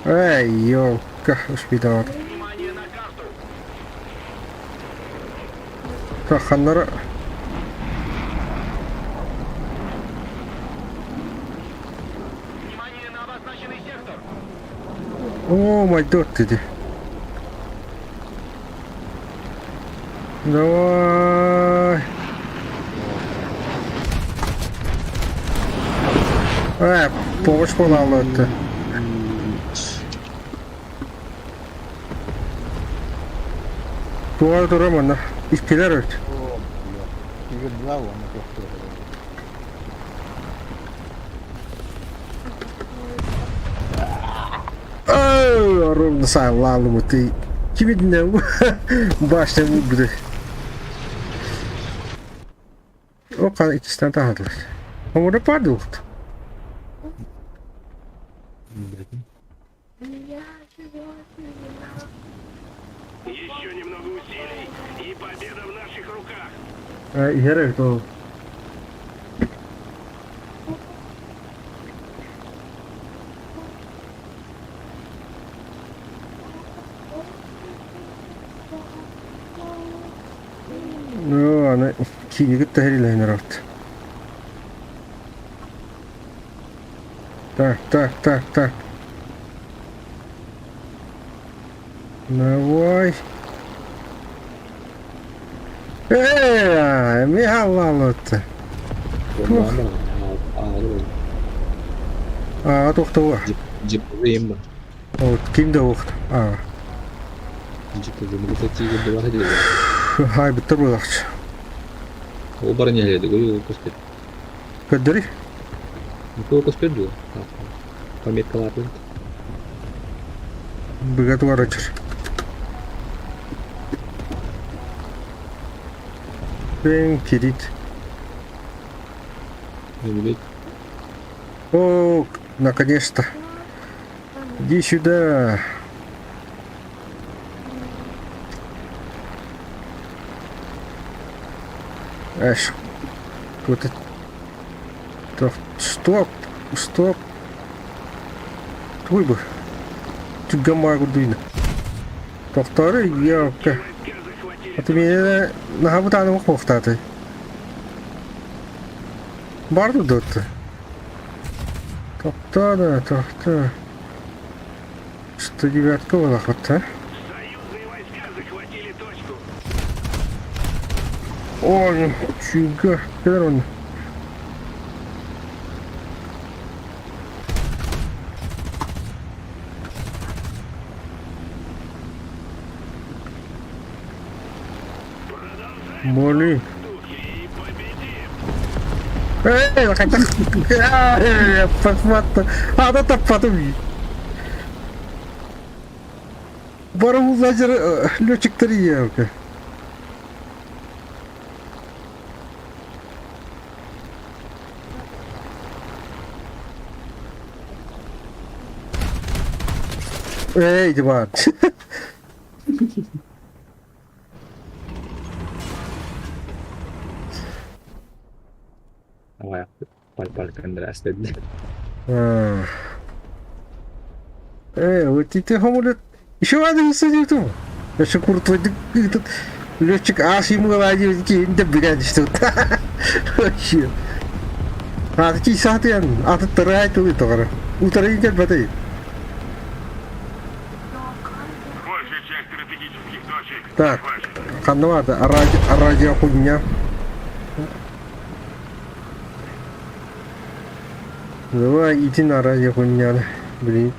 Эй, ёлка, успедават. Так, ханнара. О, май дот ты. Давай. Э, помощь подала это. Тура тура манна. Иккилэр өт. О, бля. Тигр два уонна туох Ровно сайлалым ты. Кимидне башня будет. Ол иккистээн таһаатылар. Хомура падалт. Еще немного усилий, и победа в наших руках. Иһэр эбит ол. Ну, аны киинигит тэһэрилэһин эрабыт. Так, так, так, так. Давай. Ээ, эмиэ хааллааллыбыт. Аа, туохтуга. Вот, ким да уохт. Аа. Хай, бүттэр буолахчы. Ол баран иһэлэдик, көстөр. Көрдөрүй. Көстөр дуо? Пометкалаатын. Быга туарачыр. Бен кирит. О, наконец-то. Иди сюда. Эш. Вот это. Стоп. Стоп. Туй бы. Түгэн курдуйна. Тохтору ёлка. А ты меня наһаа бохтааты. Барды дотты. Тохтоо да, тохтоо. 109-ка буолахпыт, Союзные войска захватили точку. Ой, чуга. Кэлэр онно. Блин. Духи и победим. Эй, хайдах А, да таппатым. Бары лазер летчиктер елка. Эй, Диман. Паль-паль Э, вот ты хамулет. Еще один сидит там. Еще куртвой этот летчик ас ему говорит, да блядь, что Вообще. А ты сатен, а ты тарай туй тогара. Утарин батай. Большая часть стратегических точек Так. захвачена. Ханна радио, радио хуйня. Давай иди на радио хуйня. Блин.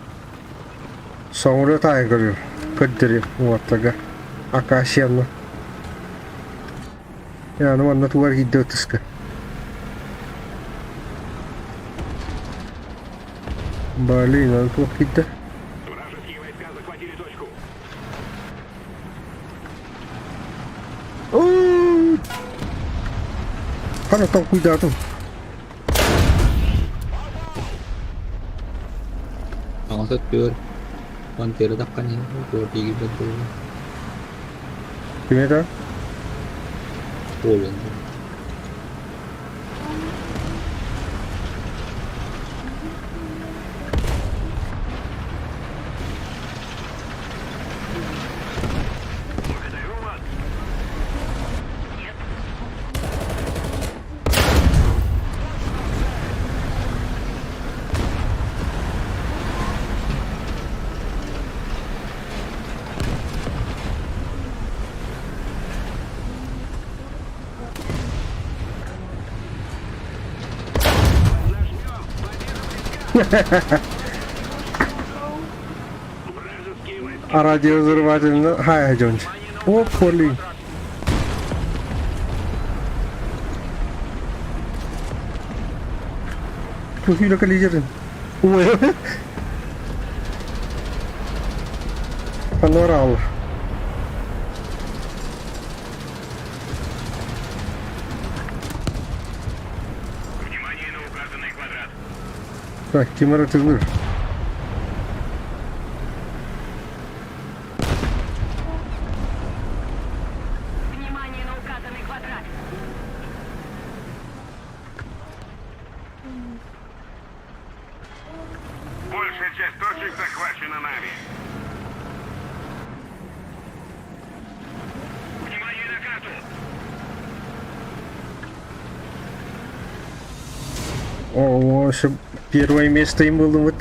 Самолет ай говорю. Көддөрү уоттага. Акасияны. Я ну манна тугар киирдэ ытыска. Блин, аны туох киирдэ? Вражеские войска захватили точку. Хана толкуйдаатым. Аҕата түөр Пантера таххан иһин туор тиийбэт буолла. Кими да? Буолуон Благодарю вас. Нажмем. Победа близка. Вражеские войска. А радиовзрыватель хай Джонс. О, блин. Туһуйла кализерин. Ой. Панорал. Так, ким эрэ тылыр. Внимание на указанный квадрат. Большая часть точек захвачена нами. Внимание на карту! О, еще первое место им было вот.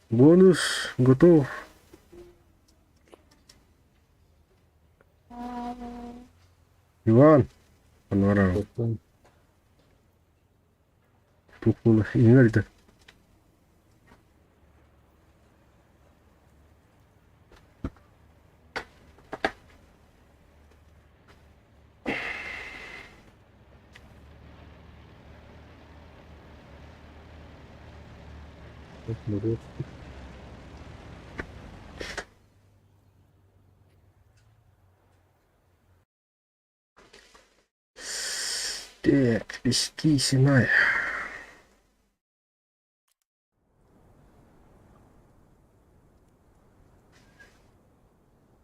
Бонус готов. Иван, Анваров, Оттон тухула иҥэрдэ. муру Так, пески Синай.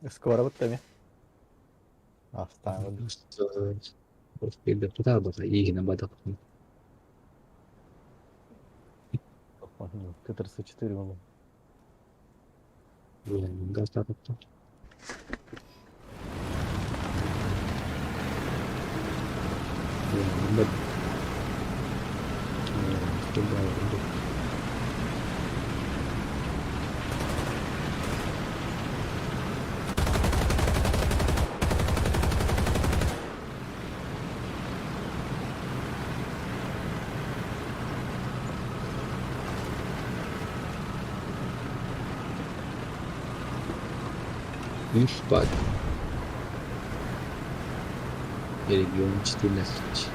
Скоро вот теми. Оставил. К-34 было. Инфпад. Регион 14.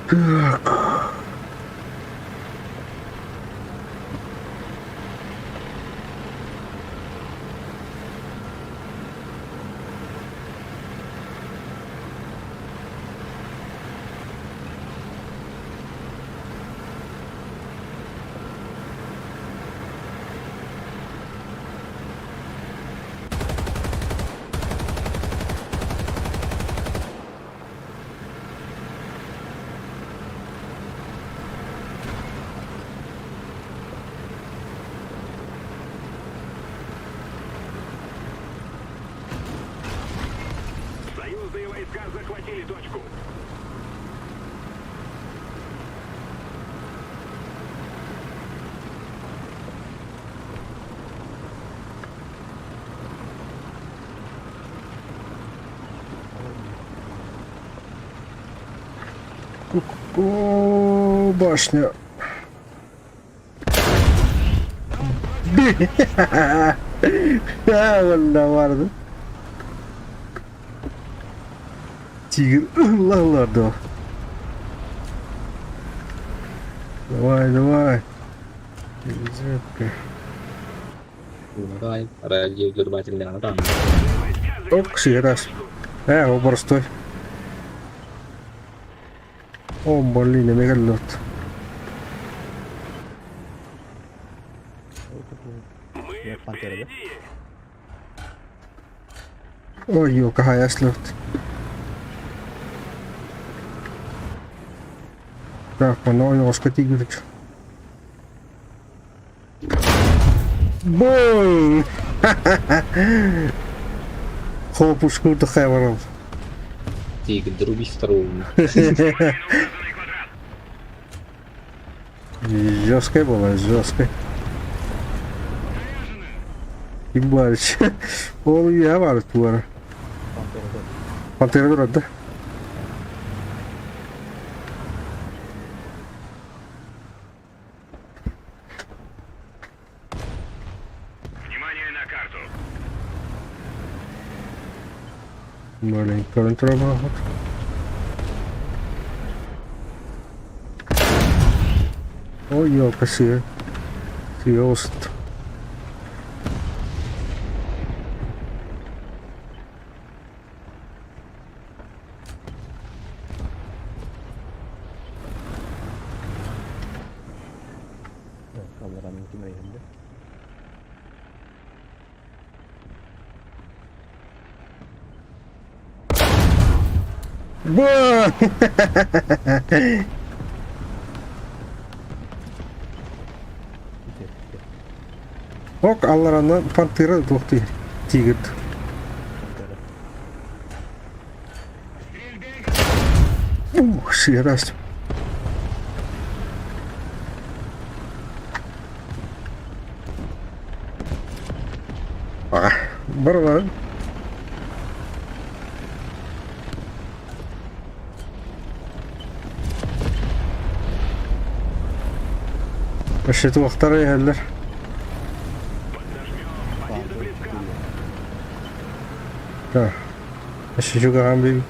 Так. Союзные войска захватили точку. О, башня. Уонна барды. Тигр ылла дуо. Давай, давай. Перезарядка. Ок, сигарас. Оборстой. О, блин, мегалет. Мы Пантера, да? впереди! Ой, ё, какая слет. Так, оно ойоҕоско тигрич. Бум! Хлопушку хайваров. Тигр, друби второго. Жесткая была, жесткая. Ебать. Ол я бар туара. Пантера, да. Пантера турар да? Блин, көрөн турабаахыт. Ой, елка сыа. Сыа ост. Аллараанын ким өйөнде? Ба! Ок, аллараны пантера туохтуй тигр. Ух, сыарас. Барыларын. Өссө туохтара иһэллэр. Да. Өссө чугаһаан били.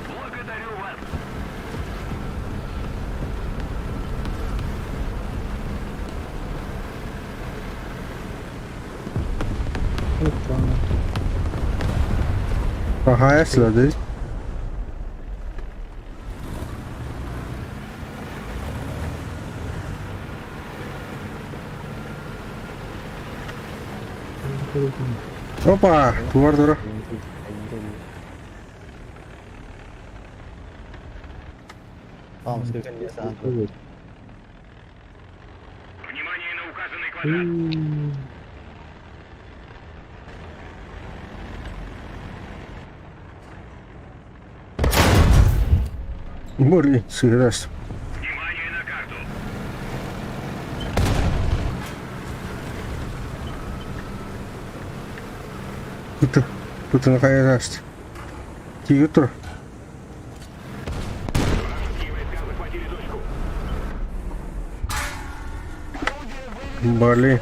Благодарю вас. Ага, следует. Опа, туар тура. Внимание на указанный квадрат. Блин, сыграть. Внимание на карту. Тут, тут на хайраст. Тигр. Вражеские войска захватили точку. Блин.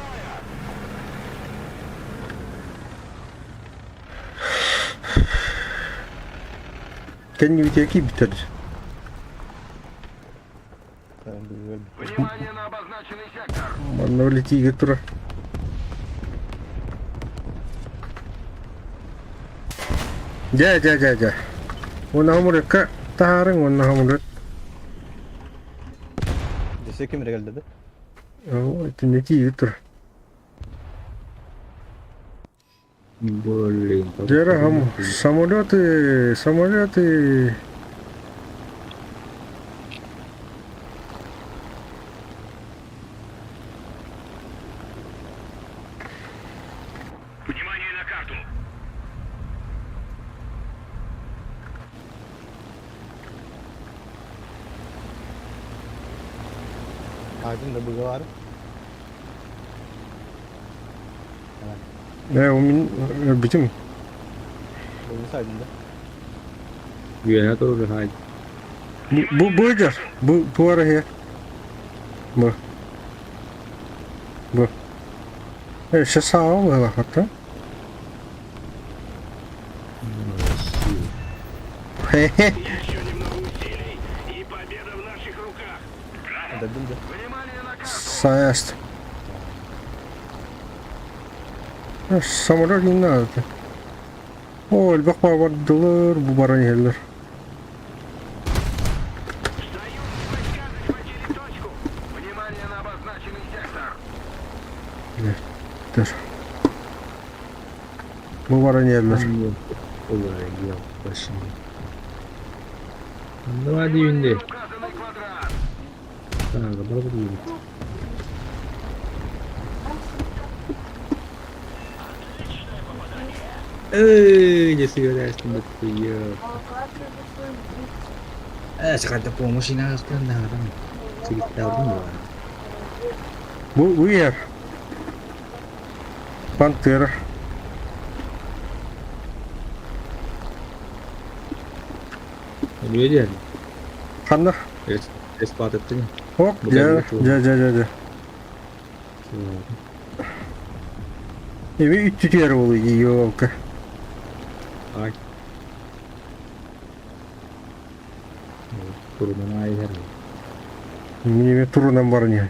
Кэннибитиэки бүтэр. Внимание на обозначенный сектор. Манна улетигэ тура. Дьэ, дьэ, дьэ, дьэ. Уонна хомурукка таһаарыҥ уонна хомурут. Десе ким эрэ кэллэ да? Оо, итиннэ тиийэ тур. Блин. Дьэ, хам самолеты, самолеты. Внимание на карту. Aydın да быга бар. Ээ, ол мин өлбүтүм. Быгы сайдын да. Үөһэ турар хаай. Бу бу дьар. Бу туара иһэ. Бу. Бу. Өссө сааҕа быһалаахата. Хе-хе. Еще немного усилий, и победа в наших руках. Дадым да. Внимание на карту. Саяст. Самолет не надо. О, элбэх бардылар, бу баран иһэллэр. Союзные войска захватили точку. Внимание на обозначенный сектор. Дэр. Бу баран иһэллэр. Давай дүйүндэ. Указанный квадрат. Так, барбыт диибит. Эй, дьэ сыгырастым быттыйы. Э, сахарда помощь инагастан наһаран. Сигиттаабын буолар. Бу бу иһэр. Пантера. Эмиэ диэн. Ханна? Эспатыттын. Оп, Бу дьэ, кэлбит дьэ, дьэ, дьэ, дьэ. Эми үттүтүөр буолуй елка. Ай. Турунан аайыһар. Мин эми турунан баран иһэн.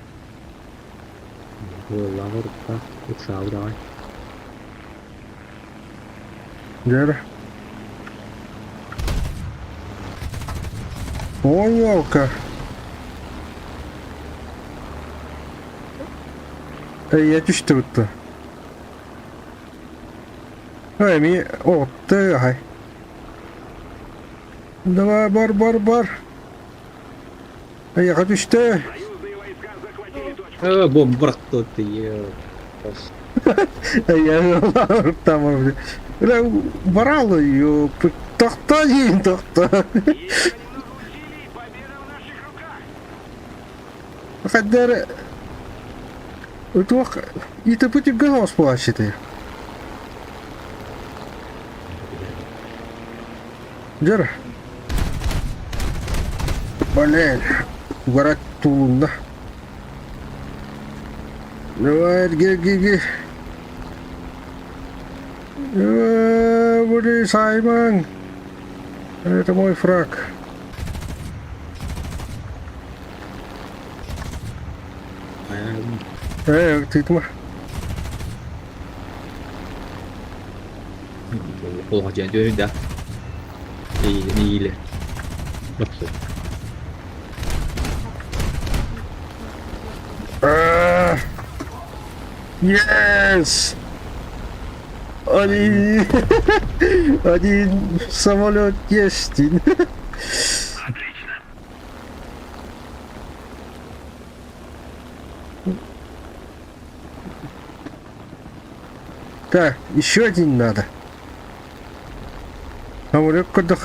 Буоллаах уруттаах, ыксаабыт аҕай. Дьэ Ой, елка. Эй, я түстэ бутта. Эй, ми отты аһай. Давай, бар, бар, бар. Эйиэхэ түстэ. Союзные войска захватили точку. Бомба бырахтылар Там баралы, ёпы. Тохто диин, тохто. Еще немного усилий, победа в наших руках. Хаддар туох ИТП түргэн оҕус буолааччытай. Дьэр. Блин, угара туулунна. Давай, ги ги ги. Блин, Саймон. Это мой фраг. Ээ, тыытыма. Олох дьиэн түһүндэ. Ииле. Yes! Один, один самолет есть. Отлично. Так, еще один надо. Самолет курдук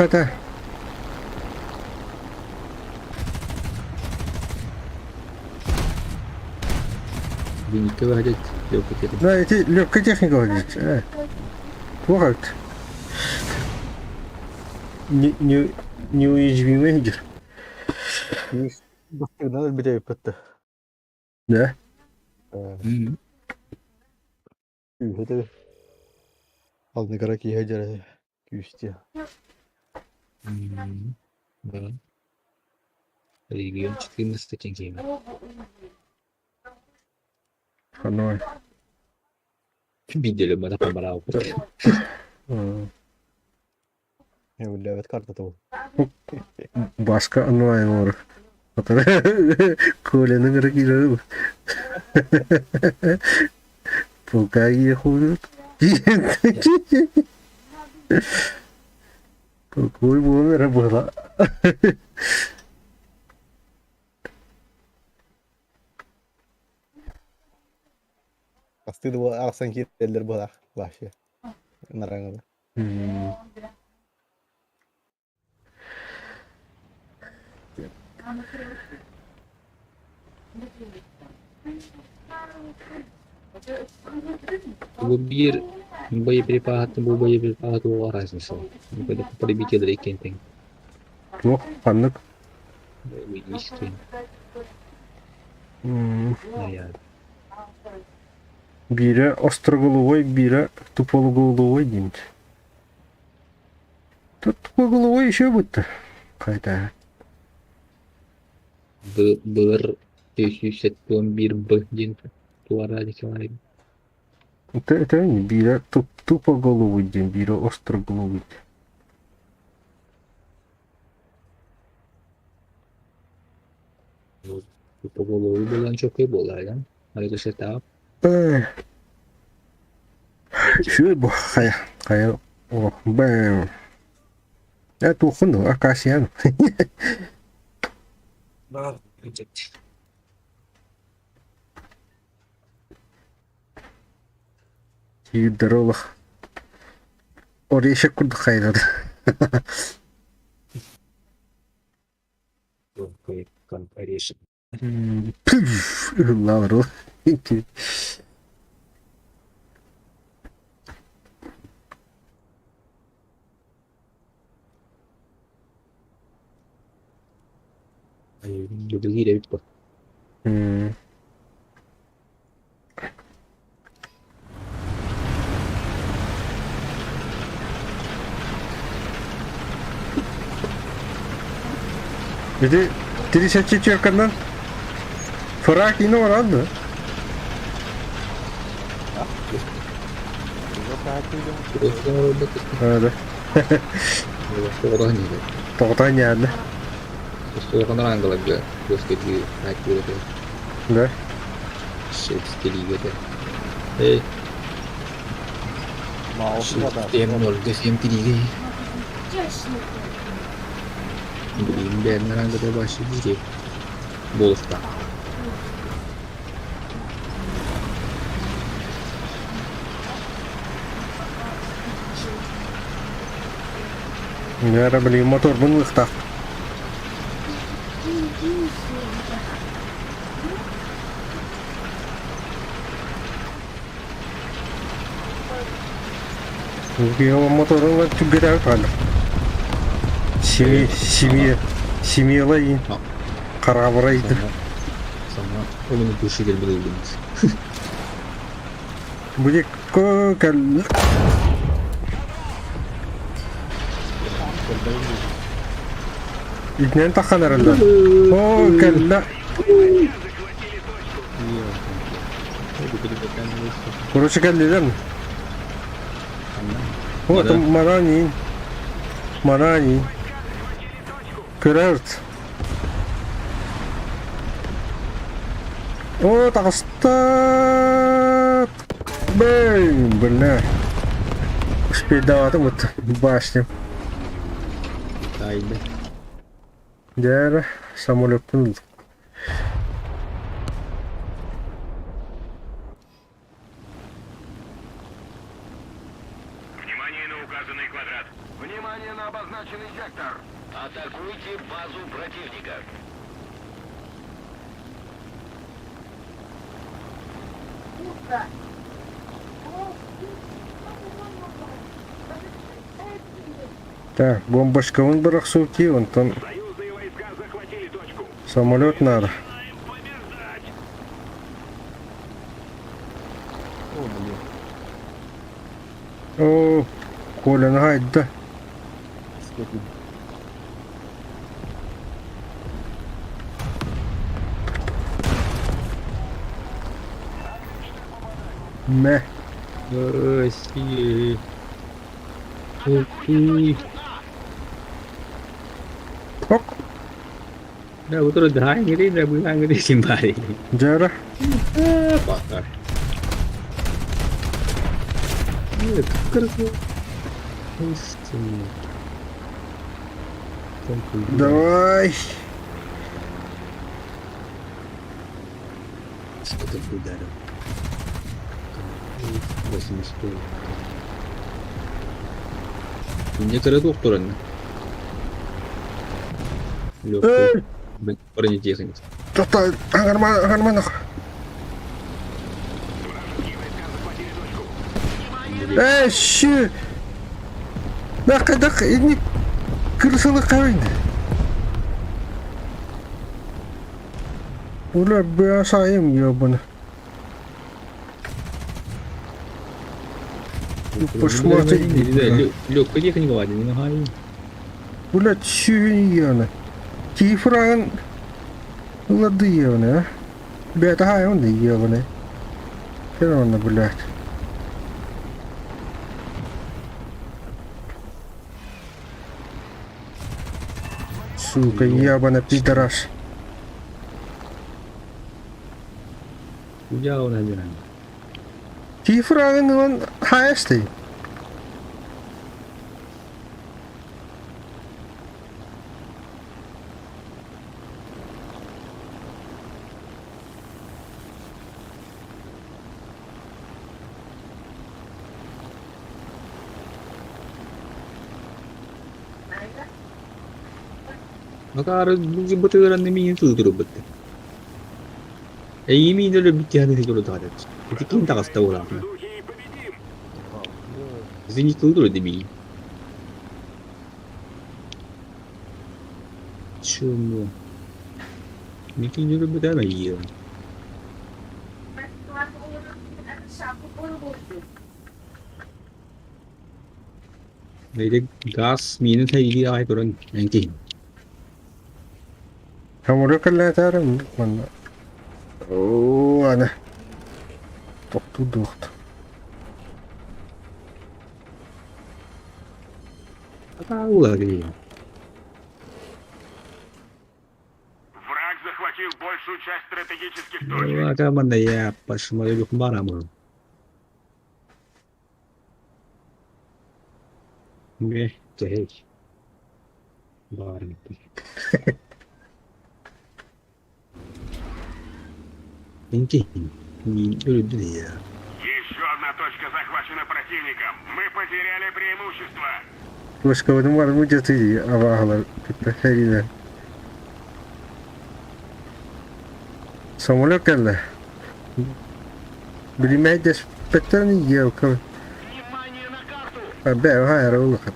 Винники выходят, легкая техника. Да, эти легкая техника выглядит. Плохо. Не, не, неуязвимый идет. Бастыгынан өлбүтэ эбиппит Да. Күүһэ да Алныгара киһи дьэрэ күүстүө. Да. Регион 14 киимэ. Ханой. Видели мы на барауппут. Үллээбэт картата ол. Баска онлайн олорор. Коляны ыҥыра киирэр Полка ехают. Какой номер было? Астыы да арахсан киирэллэр быһалаах вообще. Нараҥала. Бу биир боеприпаһы бу боеприпаһы туоҕа разница. Потребитель иккиэн Туох ханнык? Истин. Биирэ остроголовой, биирэ туполуголовой диэн. Тут тупоголовой еще будто. Хайта. Былыр 371 Б диэн туора Николай. Это не биирэ тупоголовый диэн, биирэ остроголовый. Тупоголовый буолан чокой буолар да? Арыгы сетап. Үчүгэй бу хайа хайа о бэм э туоххун дуо акасиян киирдэр олох орешек курдук хайалар Орешек. Лавру. Бүлүгү эбит бу. Ити 34-нан фраг ине баран да? Да. Тоҕотон ньаанна. Да. Билигин бэйэм араҥгата башы буолуохтаах. Наверное, блин, моторбун ылыахтаах. Моторун түггэтээбит хаалла. Семи, семья, семьяла иин хараабырайды. Саҥа омуну тушигер билигин. Будет кэл Итинэн таххан эрэллэр. Оо, кэллэ. Короче, кэллилэр. Вот, Марани. Марани. Көрөрт. О, таҕыста. Бэйм, бля. Успейдаатым вот башням. Тайды. Дьэ, самолеттан ылдым. Внимание на указанный квадрат. Внимание на обозначенный сектор. Атакуйте базу противника. Так, бомбочкабын бырахсуу онтон Союзные войска захватили точку. самолет надо. Начинаем побеждать! О, блин. О, Коля, хайда. Сколько Мэ. Россия. Ой. Ок, Да, вот это да, не да, вы симбари. дьэ Пахар. Нет, красиво. Давай. Что-то ударил. 80. Некоторые доктора. Эй! Легкий бронетехник. Тоқта, аңарма, аңарма. Эй, щи! Даққа, даққа, инник кырсылы қайын. Ула, бля, ебана. Пошла ты. Легкая техника, ладно, не нагай. Бля, чүйін Тифран лады ебана, а? Бля, это хай он ебаный. Хер блядь. Сука, ебана пидорас. Куда он один? Тифран он хайсты. Макар бытыгыран миин тудурубут. Эйимиин бүттиһаны тудуру Ити ким таҕыста буолаахна. Духи и победим! Извини тудуру дебии. Чому? Микин бытана ел. Ити газ миинин хайги аай туран энки. Самолет кэллээтээрэ манна оо аны тохтуу дуохт Атаулари. Враг захватил большую часть стратегических точек. Акамана я пошмалю барамы. Бе, тэйч. Баар Өлүдүн Еще одна точка захвачена противником. Мы потеряли преимущество. Точкабытын барбыт дьэ абааһылар кытта сэриилэр. Самолет кэллэ. Билимэй дэспэттэрин елка. Внимание на карту! Бээ, хаара улахан.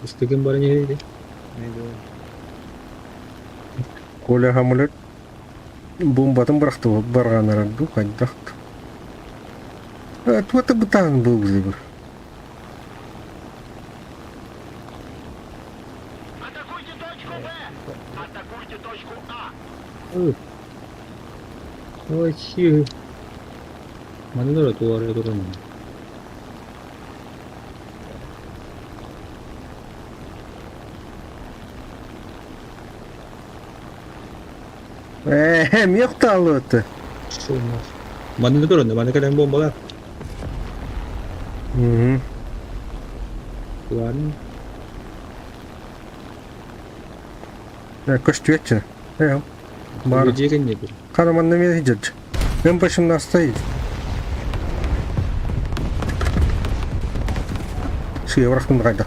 Ыстыгын баран иһэр Коля самолет бомбатын бырахты барҕанара дуу хайдах Туота бытаан буолбут Атакуйте точку Б! Атакуйте точку А! Ой, Манна эрэ туора туран Ээ, эмиэ охтоолуота. Манна туран, манна кэлэн буомбалар. Мм. Ладно. Көстүөччү. Ээ, бар. Дьиэ кэннигэр. Хара манна эмиэ сылдьар. Эн 18 Сыа бырахтым да Атакуйте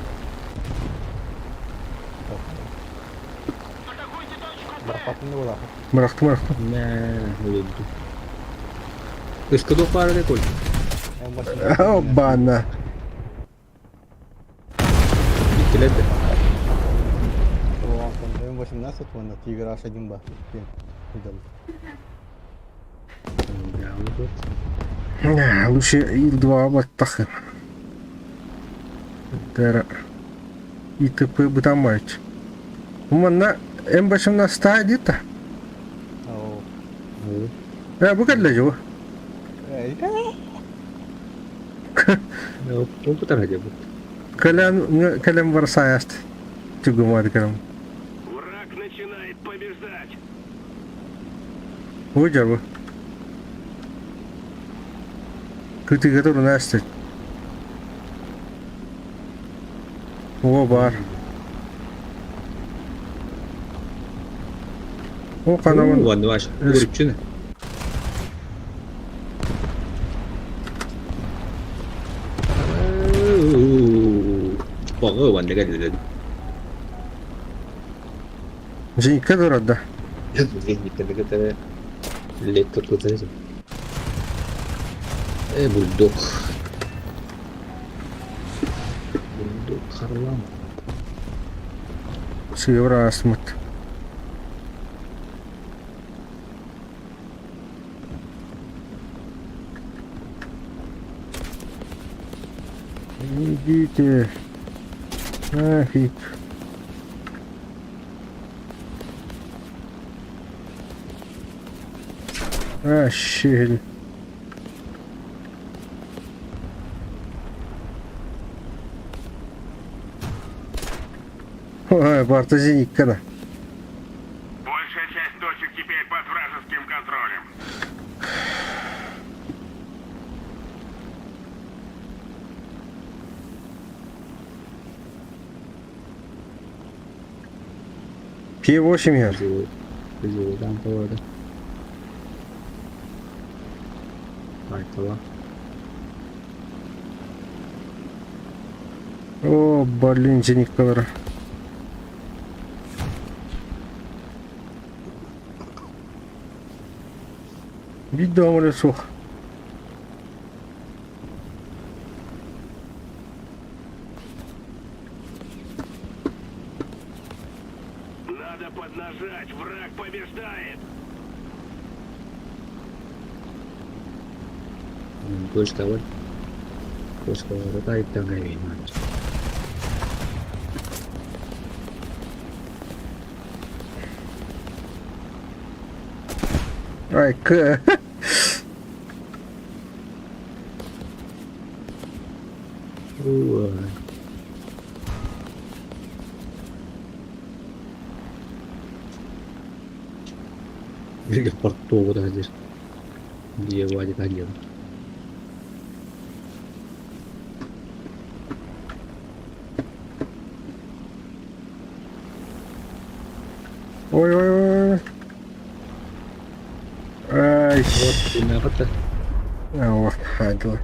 точку Б! Бырахпатын да буолаах. Бырахтым, бырахтым. Мэ, өлөрдүм. Ыскы баар эрэ кול. Обана. Иккилэр да. М18 уонна Тигр H1 ба иккиэн сылдьаллар. Лучше Ил-2 баттах. Тэр ИТП бытаммайч. Манна М18 дита. Оо. Э, бу кэллэ дьу. Ол кутар хадьабыт. Кэлэн кэлэн бар саяст. Түгүмар кэлэн. Враг начинает побеждать! Бу дьабы. Кытыга турунасты. О бар. О канамын. Уонна ваш. Үрүччүнэ. Баҕы уонна кэллилэр. Женька турарда. Э, бульдог. Бульдог Харлан. Сыыбыр ааспыт. Идите. Нафиг. А, щель. Ой, барта зениткана. Большая часть точек теперь под вражеским контролем. P8 иһэр. Там повода. Айтала. О, блин, зениткалара. Биир да оҥоро суох. Точка Точка таайтан Ай, к. Ой. Бииргэ портуоҕу диир. Диэбади диэн. Ой, ой, ой. Ай. Вот тыынааҕыта. Вот, хаадылар.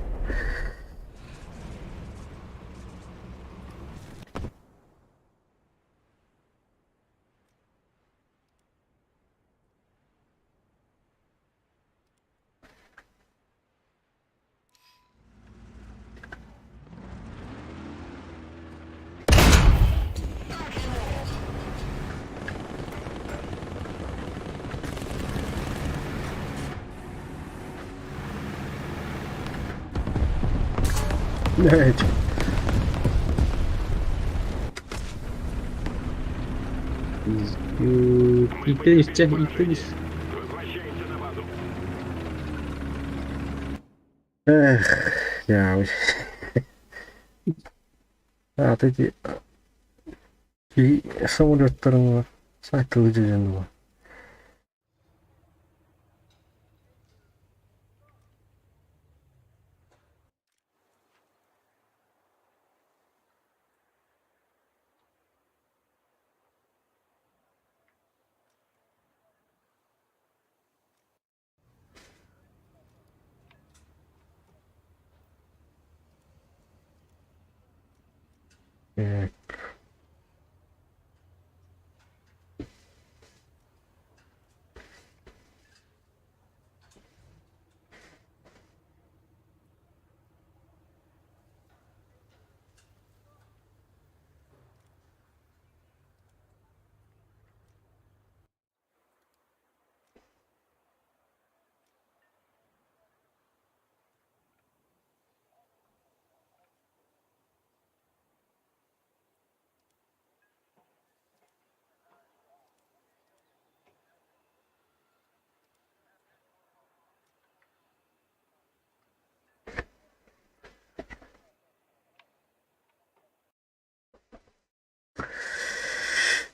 Блядь. Иттен исчэ, иттен ис. Эх, я А, ты самолеттарын сайты выделен. Так.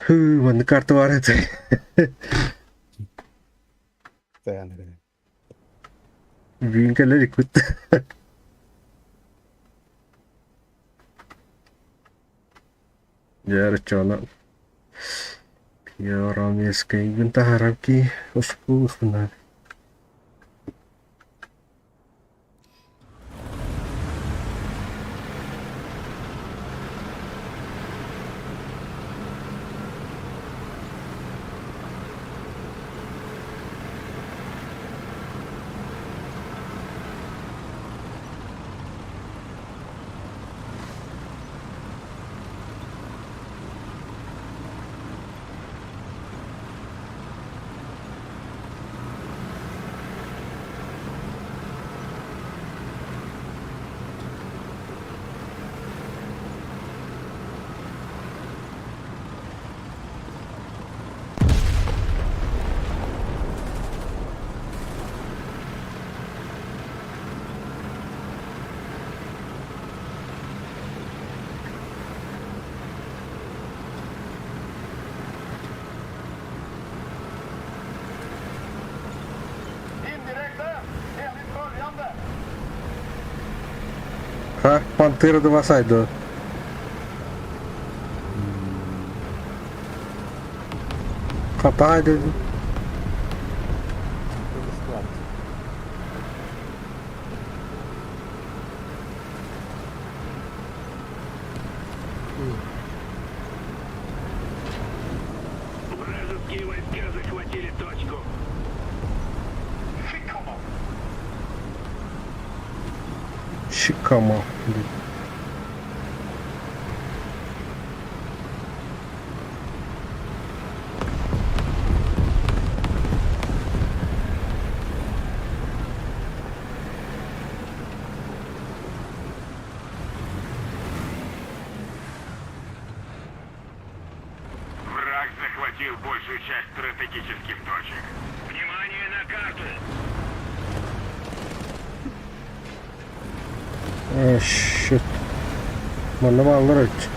Хүү, манна карта бар этэ. Бүгүн кэлэр иккит. Дьэ, оччоҕуна Яромирскайгын таһаарар кии ускуу-ускунаат Ха, Пантера да дуо? Хатаай дии. Чикама. часть стратегических точек. Внимание на карту! Oh shit. Манна бааллар эбит.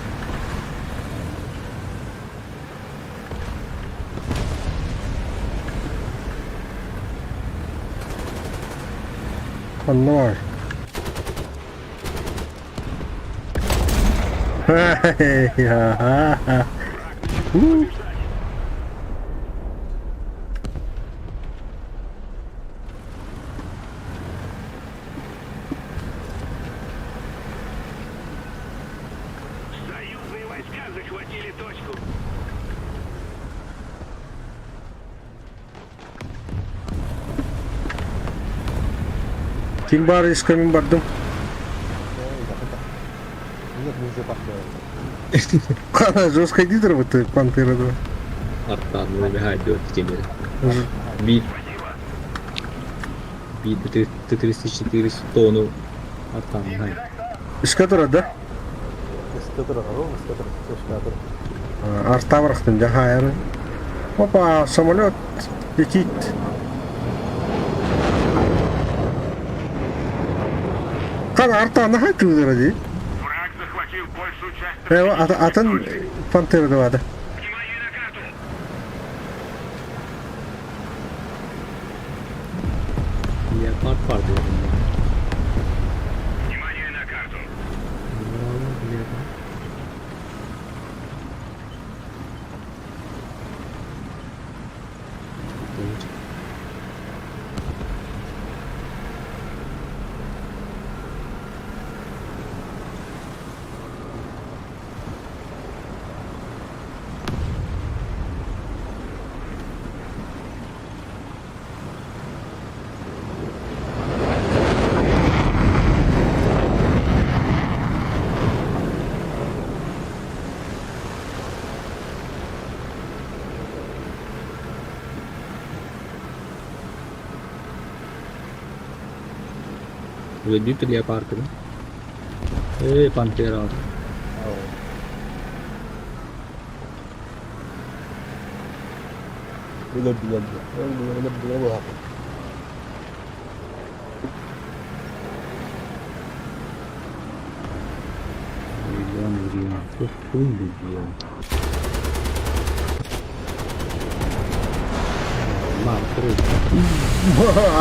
Ханна баар? Союзные войска захватили точку. Ким баар искэ мин бардым. Она жестко идет работает, Пантера 2. Артан выбегает теперь. Бит. Бит Т-34 тону. Артан, Иске турар да? Иске турар, иске турар, иске турар. Арта барахтым жахайры. Опа, самолет летит. Хан арта наха чудыра ди. Враг захватил большую часть Э, атын Пантера 2 да. Внимание на карту! Леопард пар Внимание на карту! Өлбүт леопард да? Эй, пантера. Өлөрдүлэр Миллион, миллион. Хуй миллион.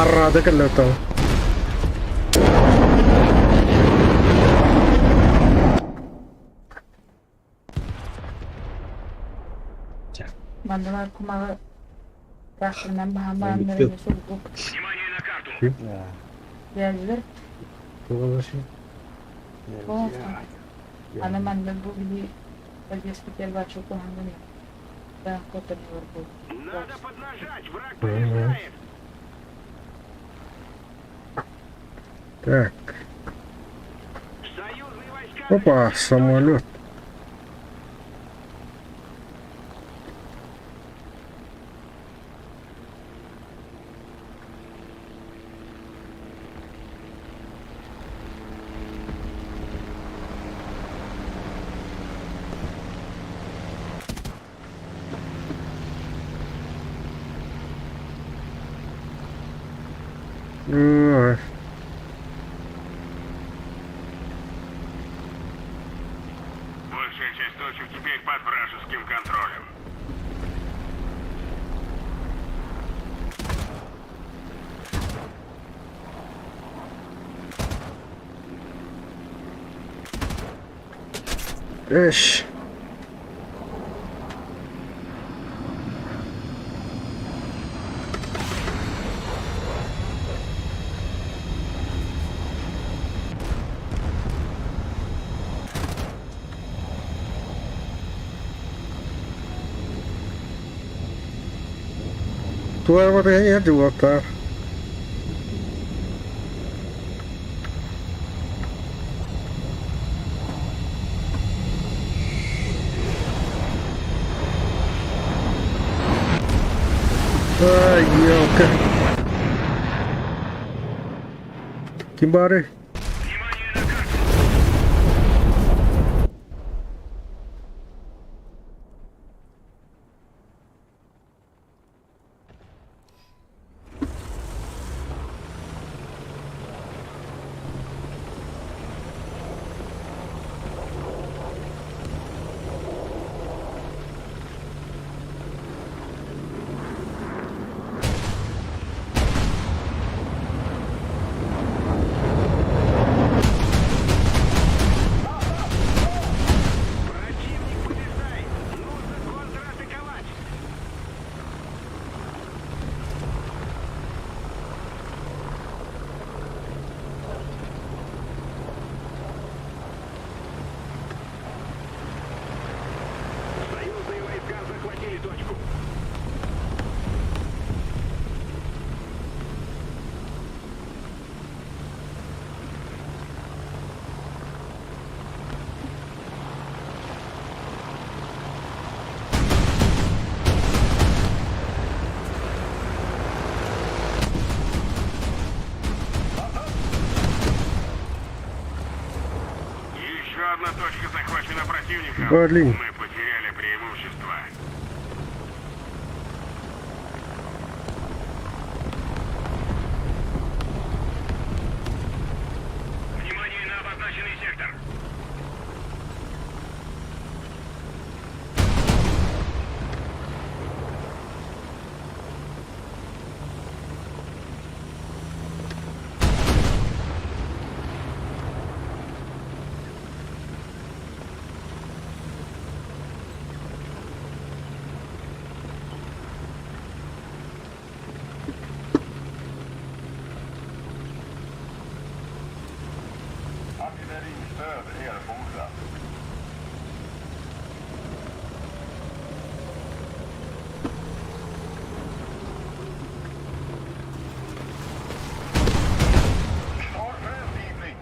Аррада кэллэ Манна кумаҕы тракторынан баһан бараннар сурдук Внимание на карту! Geldiler. Аны манна бу били подъездка бачу куханны. Да, котор был. Надо поднажать! Враг побеждает! Так. Союзные войска... Опа, самолет. Ой. Большая часть точек теперь под вражеским контролем. Эш. Туар туар. Ай, елка. Ким бары? Точка захвачена противником. Блин. Мы потеряли преимущество. Внимание на обозначенный сектор. Artilleristöd erfordras. Klar för eldgivning!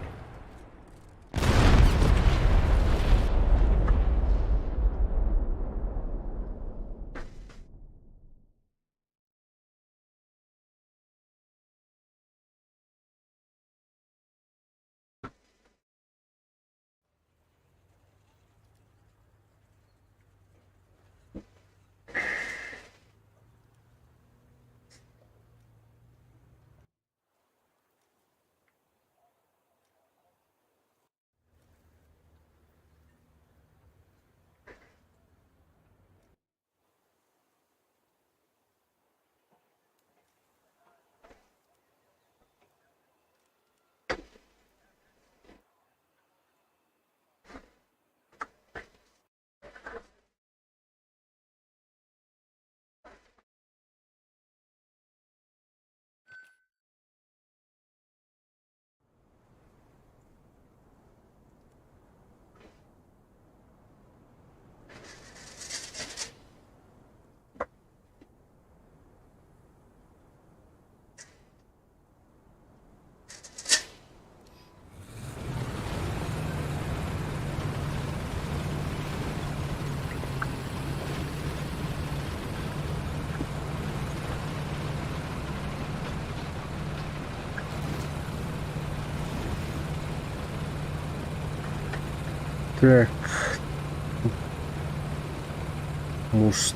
Так. Муст.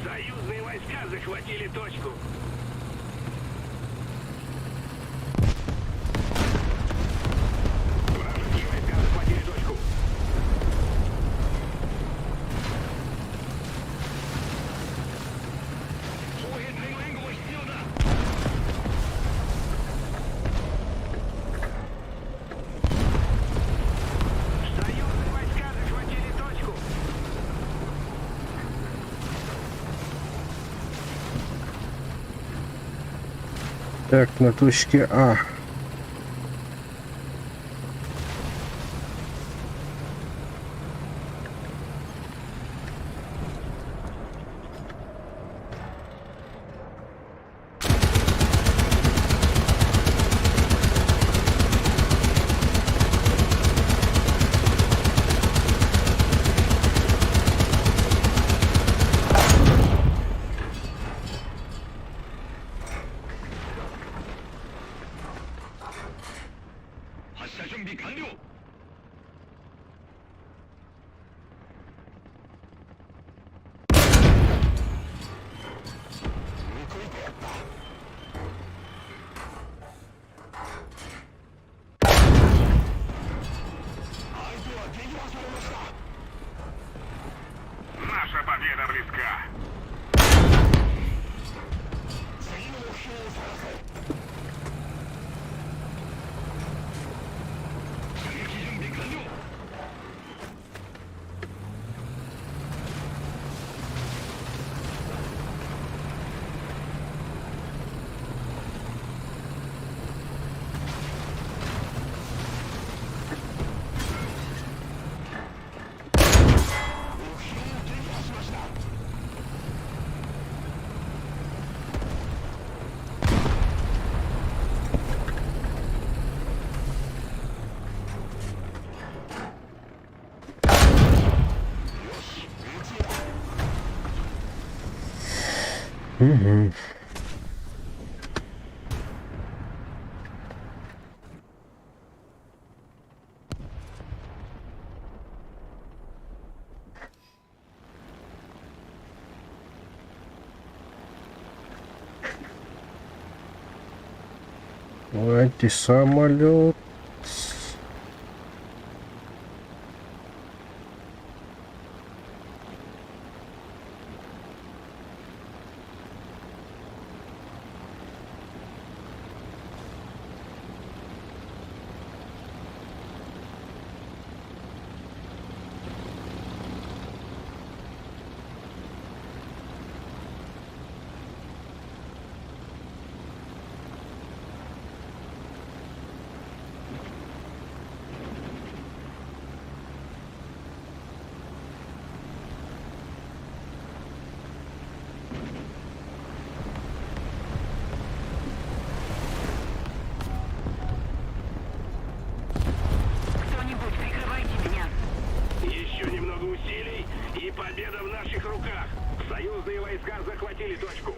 Союзные войска захватили точку. Вражеские войска захватили точку. Союзные войска захватили точку. Так, на точке А. Наша победа близка. Угу. Антисамолет. Кто-нибудь, прикрывайте меня. Еще немного усилий, и победа в наших руках. Союзные войска захватили точку.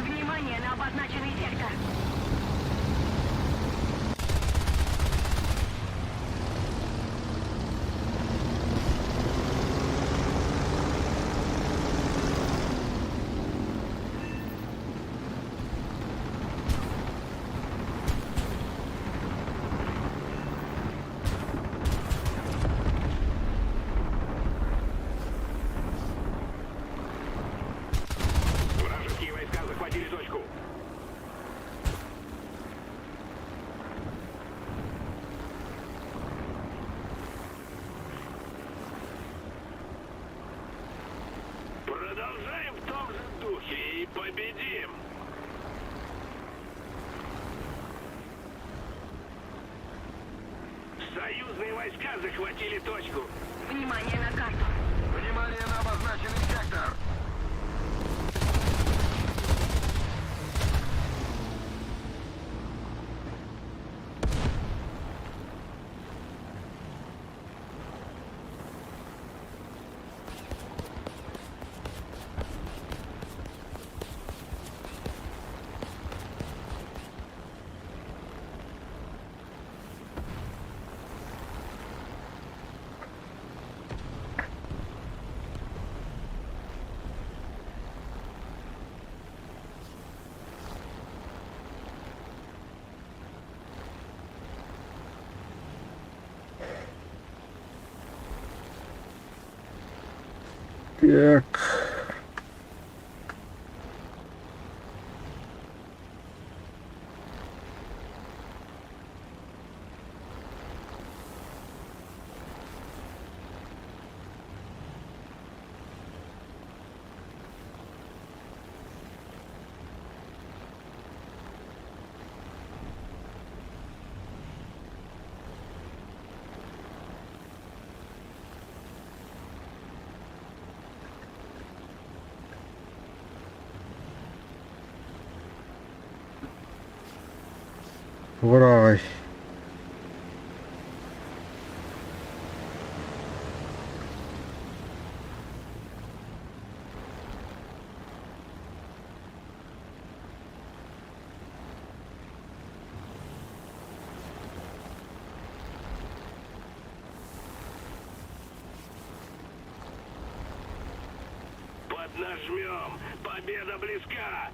Внимание на обозначенный сектор. Вражеские войска захватили точку. Продолжаем в том же духе и победим. Союзные войска захватили точку. Внимание на карту. Внимание на обозначенный сектор! Так. Тугураҕай? Поднажмем! Победа близка!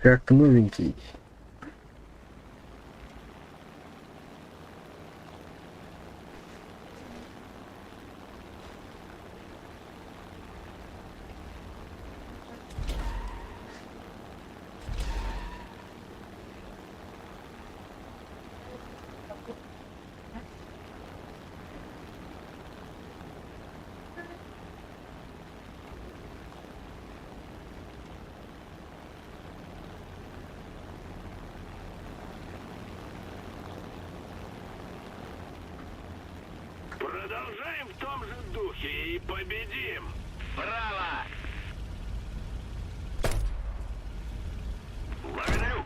Как новенький. Продолжаем в том же духе и победим! Браво! Благодарю!